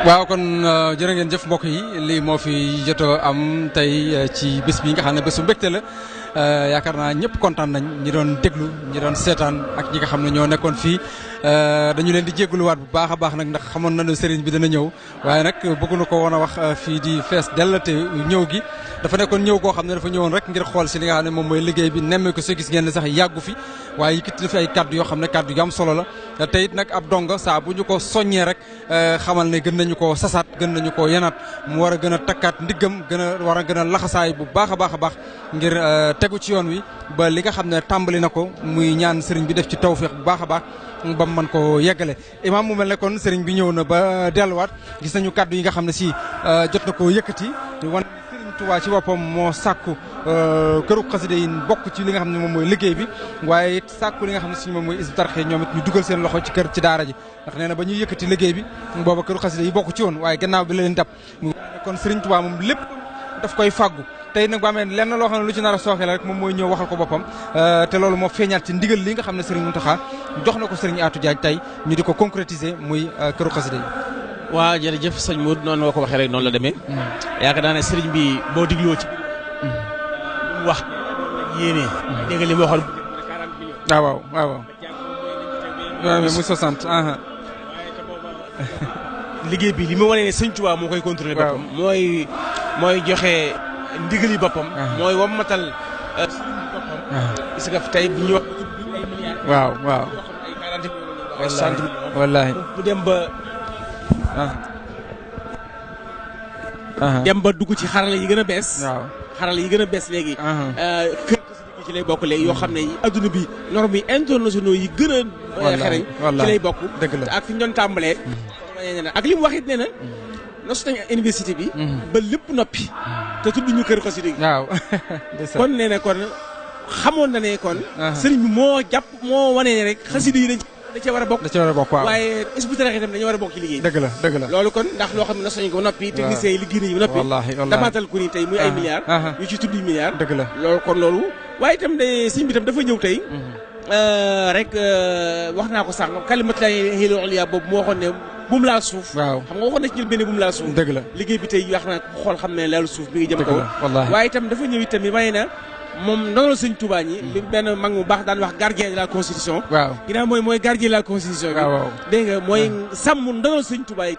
waaw kon jërë ngeen jëf mbokk yi lii moo fi jotoo am tey ci bés bi nga xam ne bésu mbégte la yaakaar naa ñëpp kontaan nañ ñi doon déglu ñi doon seetaan ak ñi nga xam ne ñoo nekkoon fii dañu leen di jégaluwaat bu baax a baax nag ndax xamoon nañu sëriñ bi dana ñëw waaye nag bëgguñu ko woon a wax fii di fees dell te ñëw gi dafa nekkoon ñëw koo xam ne dafa ñëwoon rek ngir xool si li nga xam ne moom mooy liggéey bi nemmee ko sa gis ngeen ne sax yàggu fi waaye yëkkati na fi ay kaddu yoo xam ne kaddu yu am solo la te it nag ab donga saa bu ñu ko soññee rek xamal ne gën nañu koo sasaat gën nañu koo yenaat mu war a gën a takkaat ndiggam gën a war a gën a laxasaay bu baax a baax a baax ngir tegu ci yoon wi ba li nga xam ne tàmbali na ko muy ñaan sëriñ bi def ci tawféex bu baax a baax ba mu mën ko yeggale imaam mu mel ne kon sëriñ bi ñëw na ba delluwaat gis nañu kaddu yi nga xam ne si jot na koo yëkkati wan sëriñ Tuubaa ci boppam moo sàkku këru xasida yi bokk ci li nga xam ne moom mooy liggéey bi waaye it sàkku li nga xam ne si moom mooy Hizbut Tarqiyyah ñoom it ñu dugal seen loxo ci daara ji ndax nee na ba ñuy yëkkati liggéey bi booba këru xasida yi bokk ci woon waaye gannaaw bi la leen dab kon sëriñ Tuubaa moom lépp daf koy fàggu tey nag ba amee lenn loo xam ne lu ci nar a sooxe la rek moom mooy ñëw waxal ko boppam te loolu moo feeñaat ci ndigal li nga xam ne Serigne Mountakha jox na ko Serigne Atou Diagne tey ñu di ko concrétiser muy këru xasida yi. waaw jërëjëf sëñ Mour noonu nga ko waxee rek noonu la demee. yaakaar naa ne Serigne bi boo digloo ci. li mu wax yéene. dégg nga li mu waxoon. waaw waaw waaw. waaw muy 60. liggéey bi li mu wane ne sëñ Tuubaa moo koy contrôler boppam. mooy joxe ndigali boppam. mooy wammatal boppam. gis nga tey bu ñu wax. waaw waaw. ay 60 millions. wallaahi bu dem ba. dem ba dugg ci xarala yi gën a bees. waaw xarala yi gën a bees léegi. kër ci lay bokk léegi yoo xam ne adduna bi normes yi internationaux yi gën a xereñ ci lay bokk ak fi ñu doon tàmbalee ak li mu wax it nee na nosu nañu université bi ba lépp noppi te tudd ñu kër xasida gi waaw kon nee na kon xamoon na ne kon sëriñ bi moo jàpp moo wane ne rek xasida yi da cee war a bokk waaw waaye Hizbut Tarqiyyah itam dañu war a bokk ci liggéey dëgg la loolu kon ndax loo xam ne nos nañu ko ba noppi techniciens yi liggéey nañu ba noppi damaatal ko nii tey muy ay milliards ñu ci tudd milliards dëgg la loolu kon loolu waaye itam de sëriñ bi itam dafa ñëw tey rek wax naa ko sànq kalimatullahil ulya boobu moo waxoon ne bu mu laal suuf waaw xam nga waxoon na ci ñël benn bu mu laal suuf dëgg la liggéey bi tey wax naa ko xool xam ne laalu suuf mi ngi jëm kaw waaye itam dafa ñëw itam waaye na moom ndonal sëñ Touba ñi li benn mag mu baax daan wax gardien de la constitution waaw ginnaaw mooy gardien de la constitution bi dégg nga mooy sàmm ndonal sëñ Touba yi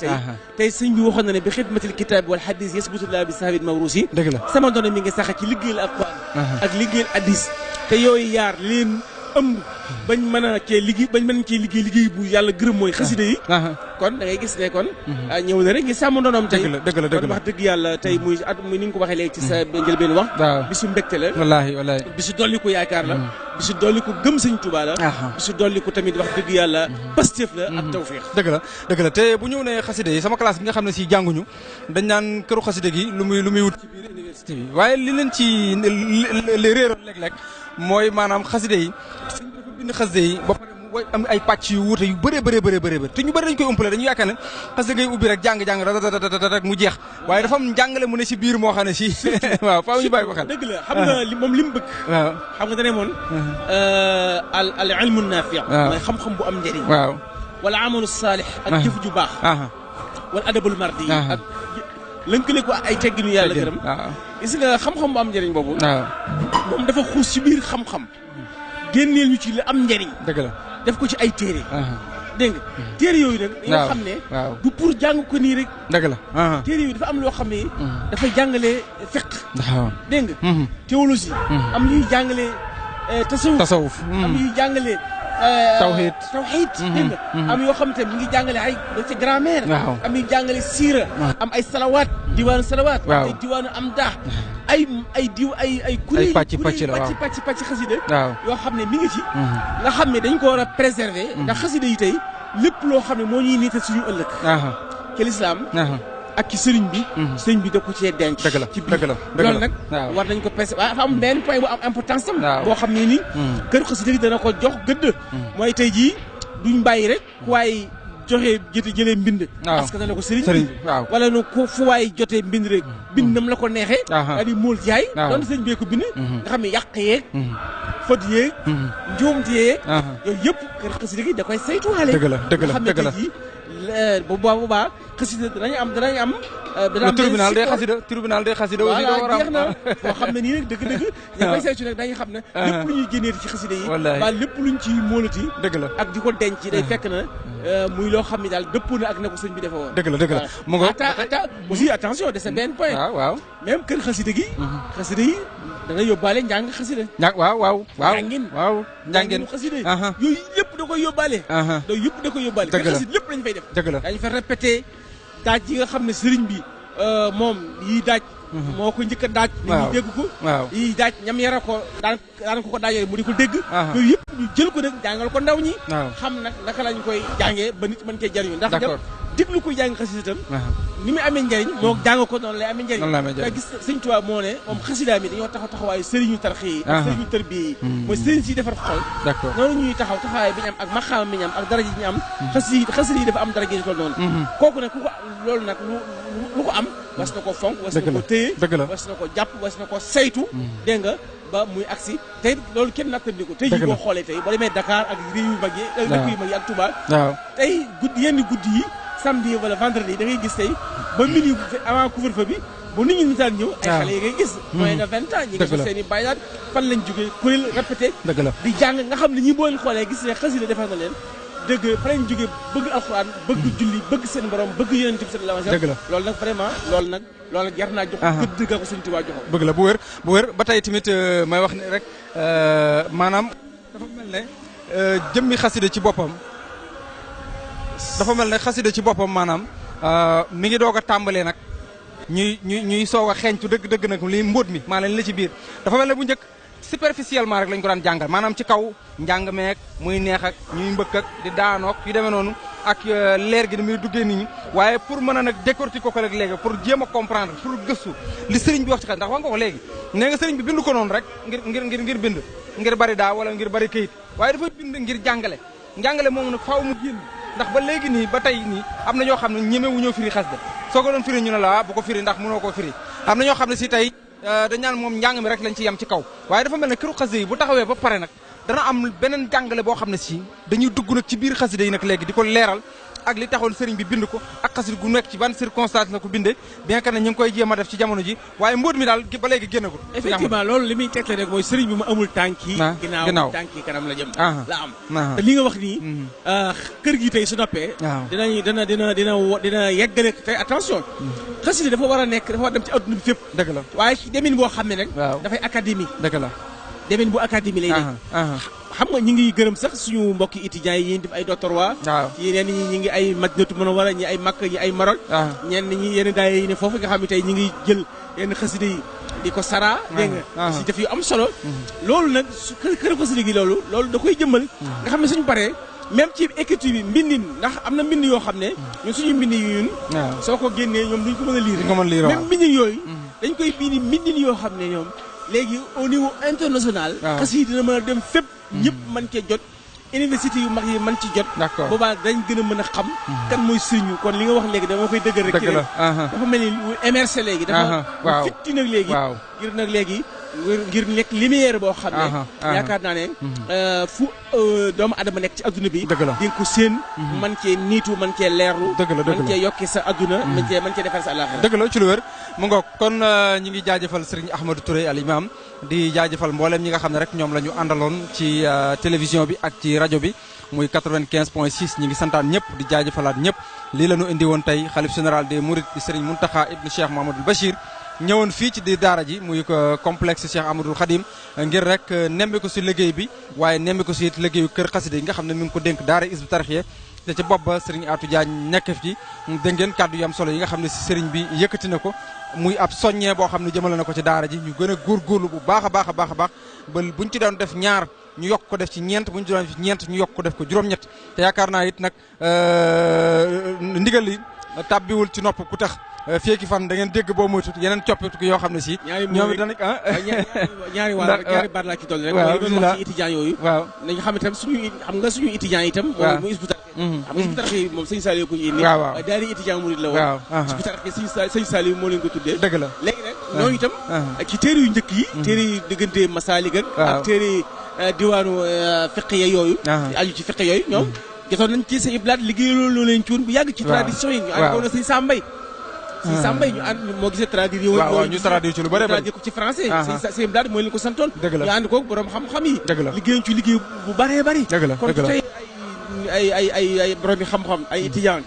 tey sëñ bi waxoon na ne bi xidmatil kitab wal hadis yasbutullah bi sahabit mawrusi dëgg la sama ndono mi ngi sax ci liggéeyal alquran ak liggéeyal hadis te yooyu yaar leen ëmb bañ mën a cee liggéey bu yàlla gërëm mooy xasida yi kon da ngay gis ne kon ñëw na rek ngi sàmm ndonoom tey dëgg la kon wax dëgg yàlla tey muy at muy ni nga ko waxee léegi ci sa njëlbeen wax bisu mbégte la wallaahi bisu dolli ko yaakaar la bisu dolli ko gëm sëñ Tuubaa la bisu dolli ko tamit wax dëgg yàlla pastef la ak tawfeex dëgg la te bu ñëw ne xasida yi sama classe bi nga xam ne si jànguñu dañ naan këru xasida gi lu muy wut ci biir université bi waaye li leen ci li réeroon léeg-léeg mooy maanaam xasida yi sëñ dafa bind xasida yi ba pare mu am ay pàcc yu wuute yu bëree te ñu bëri dañ koy umpale dañu yaakaar ne xasida ngay ubbi rek jàng rek mu jeex waaye dafa am njàngale mu ne si biir moo xam ne si waaw faaw ñu bàyyi ko xel dëgg la xam nga moom li mu bëgg waaw xam nga dane moon al ilmu naafi mooy xam-xam bu am njëriñ waaw wala amalu saalih ak jëf ju baax wala adabul mardi ak lënkale ko ay tegginu yàlla gërëm gis nga xam-xam bu am njëriñ boobu moom dafa xuus ci biir xam-xam génneel ñu ci li am njëriñ dëgg la def ko ci ay téere dégg nga téere yooyu nag dañoo xam ne du pour jàng ko nii rek dëgg la téere yooyu dafa am loo xam ne dafay jàngale fiqh dégg nga théologie am ñuy jàngale tasawuf am ñuy jàngale tawxiid dégg nga am yoo xam te ñu ngi jàngale ay ci grammaire am ñuy jàngale siira am ay salawaat diwaanu salawaat ay diwaanu am daa ay kuréel pàcc xasida yoo xam ne mi ngi ci nga xam ne dañ ko war a préserver ndax xasida yi tey lépp loo xam ne moo ñuy niital suñu ëllëg ci lislaam ak ci sëriñ bi da ko cee denc ci biir loolu nag war nañ ko préserver waaye dafa am benn point bu am importance tam boo xam ne ni kër xasida gi dana ko jox gëdd mooy tey jii duñ bàyyi rek waaye joxe jëlee mbind parce que dana ko sëriñ wala no ko fu waay jotee mbind rek bindam la ko neexee daa di móol jaay doon sëriñ bee ko bind nga xam ne yàq yeeg fët yeeg njuumte yeeg yooyu yëpp kër xasida gi da koy saytuwaale xam ne tey jii bu boobaa xasida danañ am tribunal de xasida aussi voilà jeex na boo xam ne nii nag dëgg-dëgg ña koy saytu nag dañuy xam ne lépp lu ñuy génneeti ci xasida yi ba lépp luñ ci móolati dëgg la ak di ko denc day fekk na muy loo xam ne daal dëppoo na ak na ko sëñ bi defe woon dëgg la mu nga aussi attention de sa benn point waaw même kër xasida gi xasida yi dana yóbbaale njàng xasida waaw njàngin xasida yooyu yëpp da koy yóbbaale kër xasida lépp lañ fay def dañ fa répété daaj yi nga xam ne sëriñ bi moom yi daaj moo ko njëkk a daaj nit ñi dégg ko yi daaj ñam yara ko daan ko daajee mu di ko dégg yooyu yëpp ñu jël ko nag jàngal ko ndaw ñi xam nag naka lañ koy jàngee ba nit mën cee jariñu ndax dem déglu ko jàng xasida itam ni muy amee njëriñ moo jàng ko noonu lay amee njëriñ nga gis sëñ Tuubaa moo ne moom xasida mi dañoo taxawaayu sëriñu tarxi yi ak sëriñu tërbiye yi mooy sëriñ si defar xol noonu ñuy taxawaay bi ñu am ak maqaam bi ñu am ak daraja yi ñu am xasida yi dafa am daraja yi toll noonu kooku nag ku ko loolu nag lu ko am was na ko fonk was na ko téye was na ko jàpp was na ko saytu dégg nga ba muy agsi tey loolu kenn nattandi ko tey ji boo xoolee tey boo demee Dakar ak réew yu mag yi dëkk yu mag yi ak Touba tey yenn guddi yi samedi wala vendredi da ngay gis tey ba minuit avant couvre-feu bi bu nit ñi nitaan ñëw ay xale yi ngay gis moins de 20 ans ñi ngi seen i bàyyaat fan lañ jógee kuréel répété di jàng nga xam ne ñi boo leen xoolee gis ne xasida defar na leen dëgg fa lañ jógee bëgg alxuraan bëgg julli bëgg seen borom bëgg yonent bi sallallahu alayhi wasallam loolu nag vraiment loolu nag jar naa jox gëdd ga ko Sëñ Tuubaa joxoon bëgg la bu wér ba tey tamit may wax ne rek maanaam dafa mel ne jëmmi xasida ci boppam maanaam mi ngi doog a tàmbalee nag ñuy soog a xeeñtu dëgg nag li mbóot mi maanaam la ci biir dafa mel ne bu njëkk superficiellement rek lañ ko daan jàngal maanaam ci kaw njàng meek muy neex ak ñuy mbëkk ak di daanook yu demee noonu ak leer gi ni muy duggee nit ñi waaye pour mën a nag décortiquer ko rek léegi pour jéem a comprendre pour gëstu li sëriñ bi wax ci xel ndax wax nga ko léegi nee nga sëriñ bi bind ko noonu rek ngir bind ngir bari daa wala ngir bari këyit waaye dafa bind ngir njàngale moomu nag faaw mu génn ndax ba léegi nii ba tey nii am na ñoo xam ne ñeme wu ñoo firi xasida soo ko doon firi ñu ne la bu ko firi ndax mënoo koo firi am na ñoo xam ne si tey dañ naan moom njàng mi rek lañ ci yem ci kaw waaye dafa mel ne këru xasida yi bu taxawee ba pare nag dana am beneen jàngale boo xam ne si dañuy dugg nag ci biir xasida yi nag léegi di ko leeral ak li taxoon sëriñ bi bind ko ak xasida gu nekk ci ban circonstance la ko bindee bien que ne ñu ngi koy jéem a def ci jamono ji waaye mbóot mi daal ba léegi génnagul effectivement loolu li muy tegle rek mooy sëriñ bi mu amul tànki ginnaaw tànki kanam la jëm la am te li nga wax nii kër gi tey su noppee dina yeggale tey attention xasida dafa war a dem ci adduna bi fépp dëgg la waaye ci demin boo xam ne rek dafay académie dëgg la demin bu académie lay nekk xam nga ñi ngi gërëm sax suñu mbokki étudiants yi def ay doctorat ci ñenn ñi ngi ay Madinatu Munawwara ñi ay Makka ñi ay Maroc ñenn ñi yenn daay yi ne foofu nga xam ne tey ñi ngi jël yenn xasida yi di ko sara dégg nga si def yu am solo loolu nag kër xasida gi loolu da koy jëmmal nga xam ne suñu paree même ci écriture bi mbindin ndax am na mbind yoo xam ne ñun suñu mbind yi ñun soo ko génnee ñoom duñ ko mën a lire même mbindin yooyu dañ koy bindi mbindin yoo xam ne ñoom léegi au niveau international xasida yi dina mën a dem fépp ñëpp mën cee jot université yu mag yi mën ci jot boobaa dañ gën a mën a xam kan mooy sëriñu kon li nga wax léegi dama koy dëggal rek dafa mel ni MRC léegi dafa fitti nag léegi ngir nag léegi ngir nekk lumière boo xam ne yaakaar naa ne fu doomu adama nekk ci adduna bi di nga ko séen man cee niitu man cee leerlu man cee yokki sa adduna man cee defar sa àllaaxira dëgg la ci lu wér mu ngoog kon ñi ngi jaajëfal Serigne Ahmadou Touré al imam di jaajëfal mboolem ñi nga xam ne rek ñoom la ñu àndaloon ci télévision bi ak ci rajo bi muy 95.6 ñi ngi santaan ñëpp di jaajëfalaat ñëpp lii la ñu indi woon tey xalif général des Mourides di Serigne Mountakha ibnu Cheikh Mahamadou Bachir ñëwoon fii ci di daara ji muy complexe Cheikh Ahmadoul Khadim ngir rek nembe ko si liggéey bi waaye nembe ko si liggéeyu kër xasida yi nga xam ne mi ngi ko dénk daara Hizbut Tarqiyyah te ca bopp ba Serigne Atou Diagne nekk ci dégg ngeen kàddu yu am solo yi nga xam ne si Serigne bi yëkkati na ko muy ab soññee boo xam ne jëmale na ko ci daara ji ñu gën a góorgóorlu bu baax a baax a baax a baax ba buñ ci doon def ñaar ñu yokk ko def ci ñeent buñ ci doon def ñeent ñu yokk ko def ko juróom-ñett te yaakaar naa it nag ndigal li tàbbiwul ci nopp ku tax feeki fan da ngeen dégg boo moytu yeneen coppitu yoo xam ne si ñoom it danañ ñaari baat laa ci dolli rek mooy doon wax ci étudiants yooyu nañ xam ne tam suñu étudiants yi itam mu Hizbut Tarqiyyah xam nga Hizbut Tarqiyyah moom sëñ Saliou ko ñu indi waaye daal di étudiant murid la woon Hizbut Tarqiyyah sëñ Saliou moo leen ko tuddee dëgg la léegi nag ñooñu itam ci téere yu njëkk yi téere yi diggante Masalik ak téere diwaanu fiqh yooyu aju ci fiqh yooyu ñoom jotoon nañ ci sëñ Iblaat liggéey loolu leen ci woon bu yàgg ci tradition yi ñu ànd ko na sëñ Sambay si Sambay ñu ànd moo gisee traduire yow ñu traduire ci lu bëri traduire ko ci français sëñ Iblaat mooy leen ko santoon ñu ànd ko borom xam-xam yi liggéeyoon ci liggéey bu bëree bëri kon tey ay borom yi xam-xam ay étudiants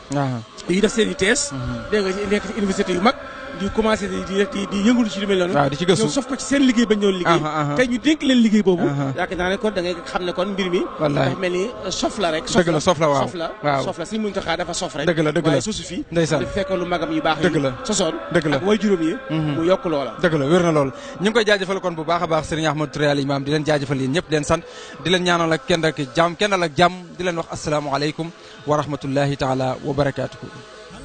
yi def seen i thèse dégg nga nekk ci université yu mag di commencé di yëngulu ci lu mel noonu di ci gëstu ñoom sof ko ci seen liggéey bañ ñoon liggéey tey ñu dénk leen liggéey boobu yaakaar naa ne kon da ngay xam ne kon mbir mi dafa mel ni sof la rek dëgg la sof la waaw sof la Sëriñ Muntaxa dafa sof rek dëgg la waaye sosu fi ndeysaan dafa fekk lu magam yu baax dëgg la sosoon dëgg la ak way juróom yi mu yokk loola dëgg la wér na lool ñu ngi koy jaajëfal kon bu baax a baax Serigne Ahmadou Touré al imam di leen jaajëfal yéen ñëpp di leen sant di leen ñaanal ak kenn ak jàmm kennal ak jàmm di leen wax assalaamu aleykum wa rahmatullahi taala wa barakatuhu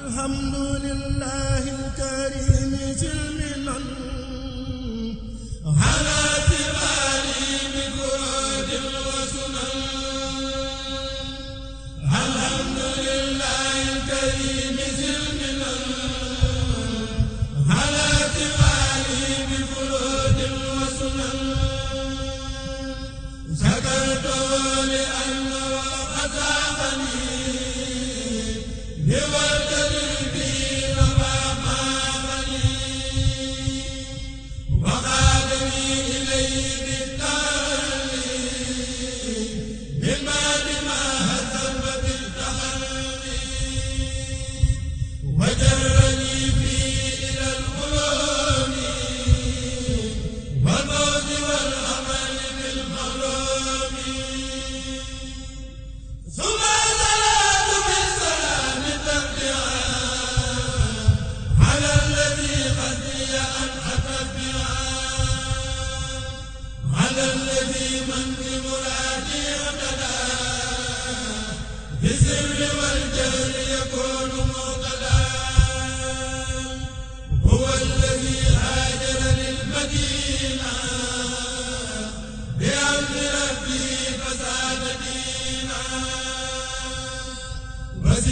alhamdulillahi alkarim silmilan ala tibari bi qudin wa sunan alhamdulillahi alkarim silmilan ala tibari bi qudin wa sunan zakartu li anna wa qadabani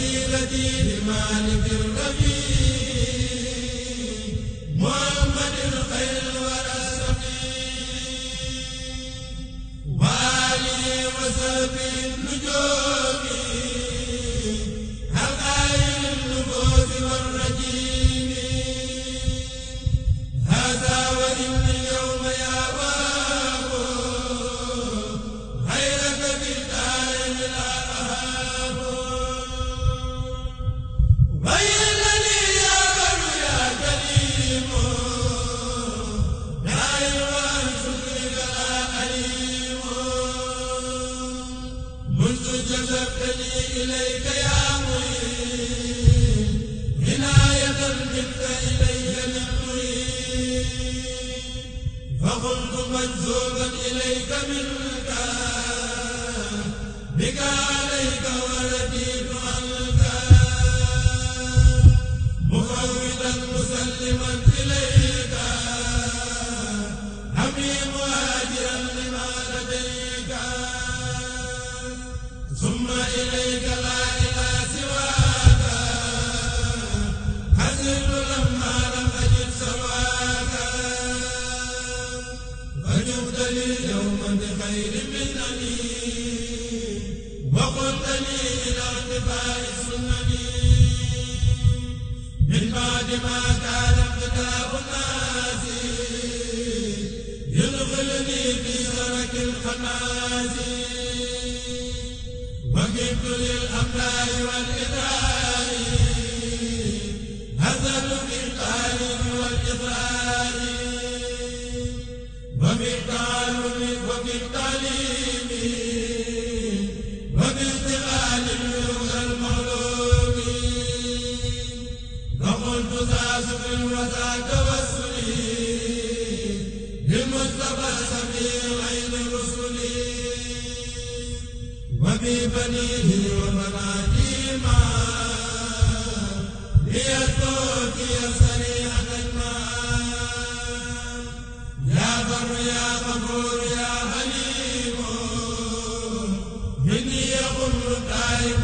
وسيلتي لمالك الرفيع محمد الخير والسقيم وآله وصحبه النجوم حقائق النفوس والرجيم هذا وإن اليوم يا باب خيرك بالدائم لا أهاب بين لي يا بر يا كريم دائم عن شكرك لا أليم منذ جذبتني إليك يا معين عناية منك إلي للمريد فقلت مجذوبا إليك منك بك عليك ورديت عنك مفوضا مسلما إليك أمري مهاجرا لما لديك ثم إليك لا إله سواك حزنت لما لم أجد سواك فجبت لي يوما بخير منني وقلتني إلى اتباع السنن من بعد ما كان ابتداء الناس يدخلني في سرك الخناس وجبت للأملاء والإدرار هزل بالتعليم والإضرار وبالتعلم وبالتعليم وبالتغال اللغة المعلوم وقلت ذا سكر وذا توسلي بالمصطفى سفير عين رسلي وببنيه وبناتي معا ليتوفي صريحة الماء يا بر يا غفور يا حليم مني يقول تائب